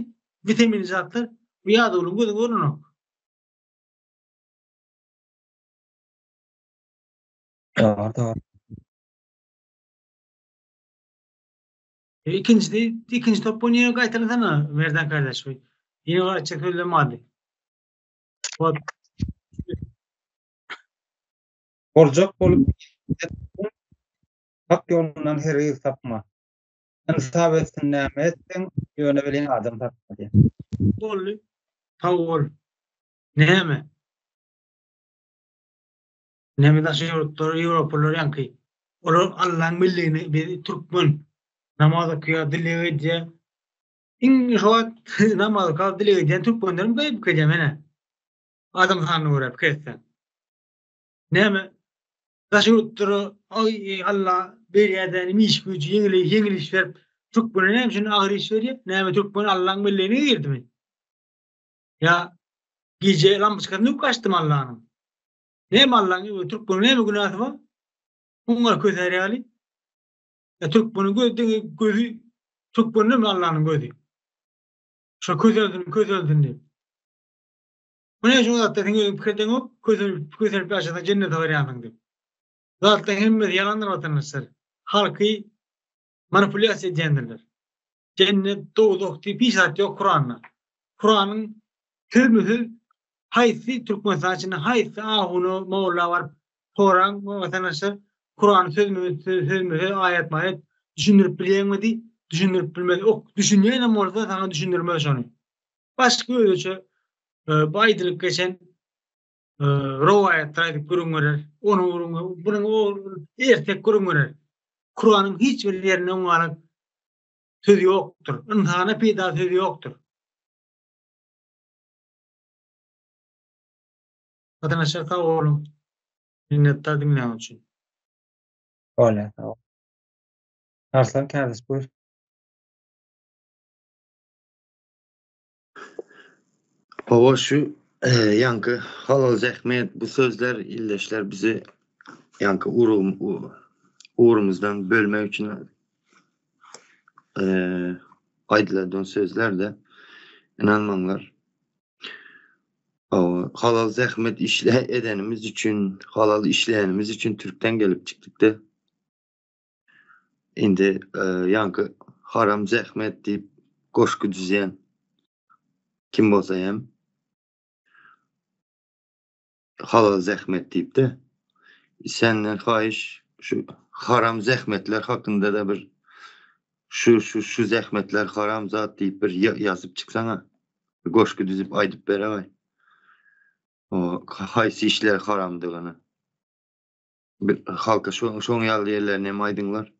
witaminli zatlar bu ýadawlygyň gözüňe görnenok. Dogry, dogry. E, ikinjisi, ikinji top ony ýene gaýtalasana, Merdan kardeş. Ýene gaýtjak sözlem bardy. Bot. Boljak bolup hak ýolundan hergiz sapma. Ynsap etsin näme etseň, ýöne welin adam satma diýen. Boldy. Sag bol. Näme? Näme daşary ýurtlar, ýewropalylar ýaňky. Olar Allaň milligini biz türkmen namaz okaýar, dileg edýär. Iň şu wagt namaz okap dileg edýän türkmenlerem gaýyp edýär menä. Adam sanyna görä pikir etseň. Näme? Daşary ýurtlara aý Alla berýär-de iş güýji ýeňil ýeňil iş berip türkmene näme üçin agyr iş berýär? Näme türkmen Allaň milligine girdimi? Ýa gije lampoçkasyny döwüp gaçdymy Allanyň? Näme Allaň türkmeniň näme günäsi bar? Oňa kösär ýaly. Ýa türkmeniň gözi diňe gözi türkmendemi Allanyň gözi? Şo kösensin kösensin diýip. Bu näme üçin zatlar sen özüň pikir edeňok, kösenip kösenip ýaşasaň jennete barýansyň diýip. Zatlaryň hemmesi ýalandyr watandaşlar. Halky manipulýasiýa edýändirler. Jennet, dowzah diýip hiç zat ýok Kuranda. Kuranyň sözme-söz haýsy Türkmenistan içinde haýsy ahuna, molla baryp soraň watandaşlar. Kurany sözme sözme söz aýatma-aýat düşündirip bilýäňmi diý, düşündirip bilmez. Ok, düşünýänem bolsa saňa düşündirmez şony. Başga özüçe bu aýdylyp geçen rowaýatlar aýdyp gürrüň berer. Ony gürrüň, bunuň o ertek gürrüň berer. Kuranyň hiç bir ýerinde oňa söz ýokdur. Ynsana peýdaly söz ýokdur. Gatnaşar sag boluň. Minnetdar diňläniň üçin. Bolýar sag bol. Arslan kardeş buyur. Hawa şu ýaňky halal zähmet bu sözler ildeşler bizi ýaňky ugrumyzdan bölmek üçin aýdylan sözler-de ynanmaňlar. Hawa, halal zähmet işle edenimiz üçin, halal işleýänimiz üçin türkden gelip çykdykda. Indi ýaňky haram zähmet diýip goşgy düzýän kim bolsa hem halal zähmet diýip-de senden haýyş şu haram zähmetler hakynda-da bir şu şu şu zähmetler haram zat diýip bir ýazyp çyksaňa. Bir goşgy düzüp aýdyp beräý. O haýsy işler haramdygyny. Bir halka şo şoň ýaly ýerlerini hem aýdyňlar.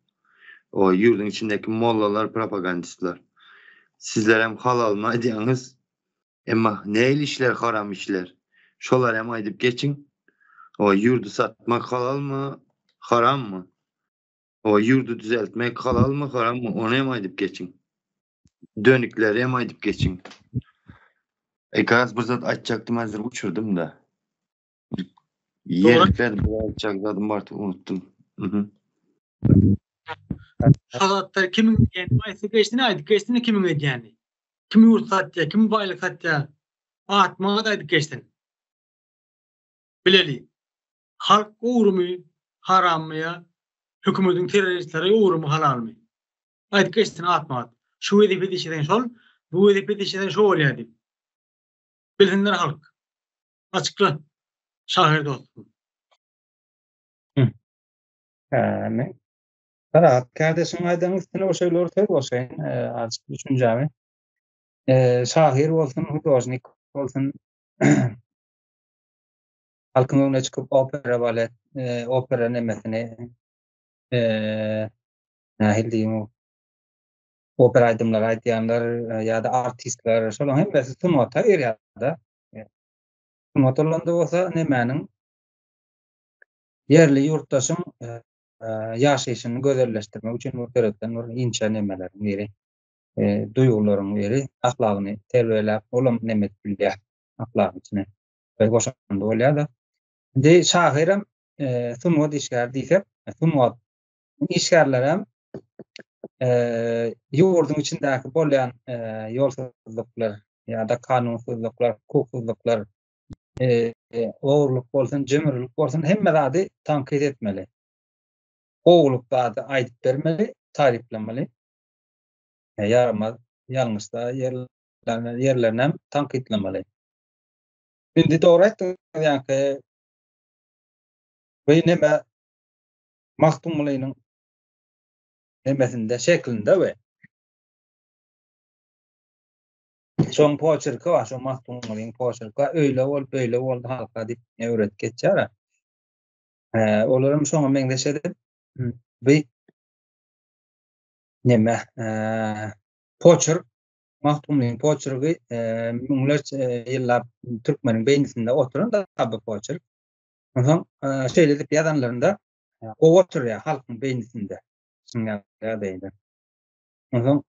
O ýurduň içindäki mollalar, propagandistler. Sizler hem halalyny aýdýaňyz. Emma nähili işler haram işler? Şolary hem aýdyp geçiň. O ýurdy satmak halalmy, harammy? O ýurdy düzeltmek halalmy, harammy? Ony hem aýdyp geçiň. Dönükleri hem aýdyp geçiň. Ekas bir zat aýtjakdym häzir uçurdym-da. Ýerlikler bir aýtjak zadym bardy unutdum. Mhm. Şo zatlar kimiň edýäni aýtsa geçsin aýdyp geçsin kimiň edýäni. Kim ýurt satýar, kim baýlyk satýar. Atmaga aýdyp geçsin. Bileli. Halk ogrumy, harammy ýa hökümetiň terroristleri ogrumy, halalmy? Aýdyp geçsin atma-at. Şu wezipede işleseň şol, bu wezipede işleseň şo bolýar diýip. Bilsinler halk. Açykla, şahyr dostum. Men Parahat kardeşiň aýdan üstüne o şeýle bir söz goşaýyn, azajyk düşünjämi. Şahyr bolsun, hudožnik bolsun, halkyň öňüne çykyp opera, balet, opera nemesini nähili diýiň, opera aýdymlary aýdýanlar ýa-da artistler, şolaryň hemmesi sungata girýär-de. Sungat bolanda bolsa nemäniň ýerli ýurtdaşyň ýaşaýşyny gözelleşdirmek üçin bir döredilen bir inçe nemeleriň biri, duýgularyň biri, ahlagyny terbiýeläp, olam neme edip bilýär, ahlagyň içine goşandy bolýar-da. Indi şahyram sungat işgäri diýsek, sungat işgärlerem ýurduň içindäki bolýan ýolsuzlyklar ýa-da kanunsyzlyklar, hukuksyzlyklar, ogurlyk bolsun, jümrülik bolsun, hemme zady tankyt etmeli. Gowulyk zady aýdyp bermeli, taryplamaly. Ýaramaz, ýalňyşda ýerlerini hem tankytlamaly. Indi dogry aýtdyňyz, ýaňky bu neme Magtymgulynyň nemesinde, şeklinde we şoň poçerki bar, şo Magtymgulynyň poçerki bar, öýle bolup, beýle boldy halka diýip öwredip geçýär. Olaram şoňa meňzeş edip, bu neme, poçerk, Magtymgulynyň poçerki müňlerçe ýyllap türkmeniň beýnisinde oturan da bu poçerk. Onsoň şeýle edip ýazanlarynda gowy oturýar halkyň beýnisinde. Şunuň ýagdaýynda. Onsoň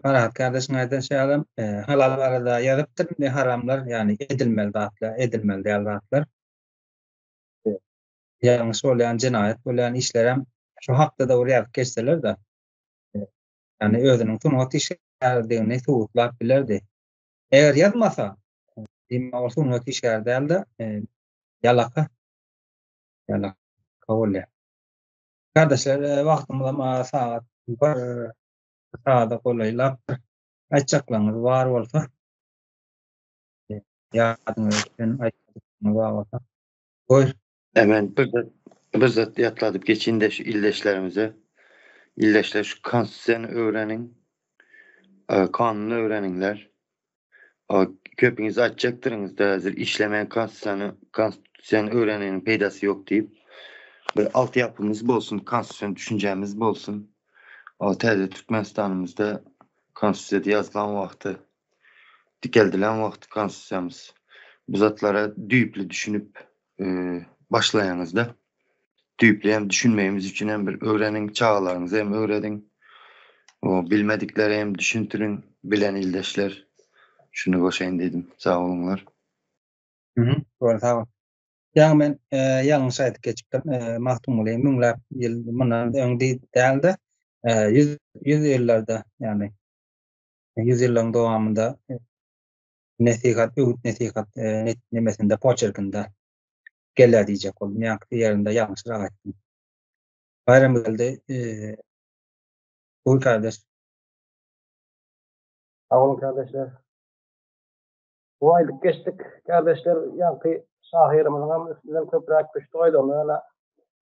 Parahat kardeşiň aýdan şeýle halal barada ýazypdyr, indi haramlar, ýagny edilmeli zatlar, edilmeli däl zatlar. Ýalňyş bolýan, jenaýat bolýan işlerem şu hakda-da bir ýazyp geçseler-de, ýagny özüniň sungat işgäridigini subutlap bilerdi. Eger ýazmasa, diýmek ol sungat işgäri däl-de, ýalaka. Ýalaka bolýar. Gardaşlar, wagtymyzam sagat bir sagada golaýlapdyr. Aýtjaklaryňyz bar bolsa, ýadyňyza düşen aýtjaklaryňyz bar bolsa, goý. Hemen bir zat, bir zat ýatladyp geçeýin-de şu ildeşlerimize. Ildeşler şu konstitusiýany öwreniň. Kanuny öwreniňler. Köpüňiz aýtjakdyryňyz-da häzir işlemeýän konstitusiýany, konstitusiýany öwreneniň peýdasy ýok diýip. Bir altyapymyz bolsun, konstitusion düşünjämiz bolsun. Täze Türkmenistanymyzda konstitusiýada ýazylan wagty, dikeldilen wagty konstitusiýamyz bu zatlara düýpli düşünip başlaýaňyzda. Düýpli hem düşünmegimiz üçin hem bir öwreniň, çagalaryňyza hem öwrediň. O bilmediklere hem düşündiriň, bilen ildeşler. Şuny goşaýyn diýdim. Sag boluňlar. Mhm, boldy, sag bol. Ýaňy men ýalňyş aýdyp geçipdim. Magtymguly müňläp ýyl mundan öň däl-de, ýüz ýyllarda, ýagny ýüz ýyllaryň dowamynda nesihat, öwüt-nesihat nemesinde, poçerkinde gelýär diýjek boldum. Ýaňky ýerinde ýalňyşrak aýtdym. Baýramgeldi, gowy kardeş. Sag boluň kardeşler. Bu aýdyp geçdik kardeşler, ýaňky şahyrymyzyňam üstünden köpräk düşdi goýdy, ýöne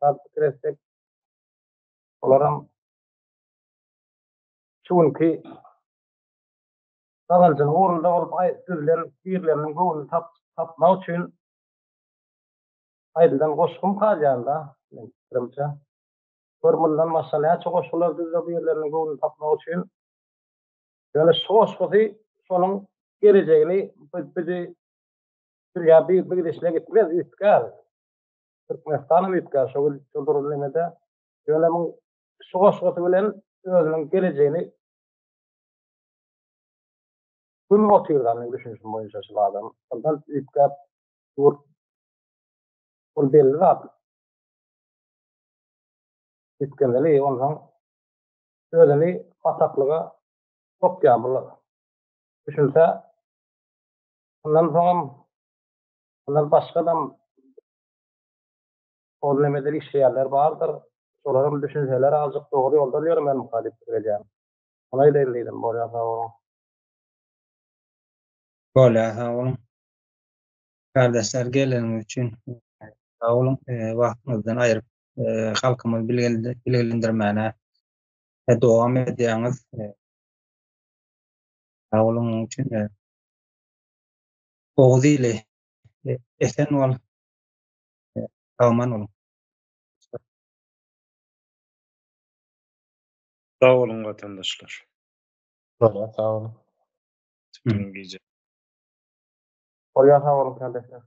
zat pikir etsek, olaram şu günki gazanjynyň ugrunda bolup düzülen birleriniň göwnüni tapmak üçin aýdylan goşgym galýanda, meň pikirimçe. Gör mundan başga näçe goşgular düzdi birleriniň göwnüni tapmak üçin. Ýöne şu goşgusy şonuň gelejegini bizi dünýä bir gidişine gitmez, üýtgär. Türkmenistanam üýtgär şo gün şo duran nemede. Ýöne muň şu goşgusy bilen özüniň gelejegini Gün otyrda meň düşünişim boýunça şul adam. Şondan üýtgäp ýurt ol belli zat. Üýtgemeli onsoň özüni bataklyga sokýar bular. Düşünse mundan soňam mundan başgadam ol nemede işleýänler bardyr. Şolaram düşünseler azjyk dogry ýoldan ýöremänmika diýip pikir edýän. Ony aýdaýyn diýdim. Bolýar sag boluň. Bolýar sag boluň. Gardaşlar geleniňiz üçin sag boluň. Wagtyňyzdan aýryp halkymyzy bilgilendirmäne dowam edýäňiz. Sag boluň munuň üçin. Oguz ili esen bol. Sag-aman boluň. Sag boluň watandaşlar. Bolýar sag boluň. Tütün gije. Bolýar sag boluň kardeşler.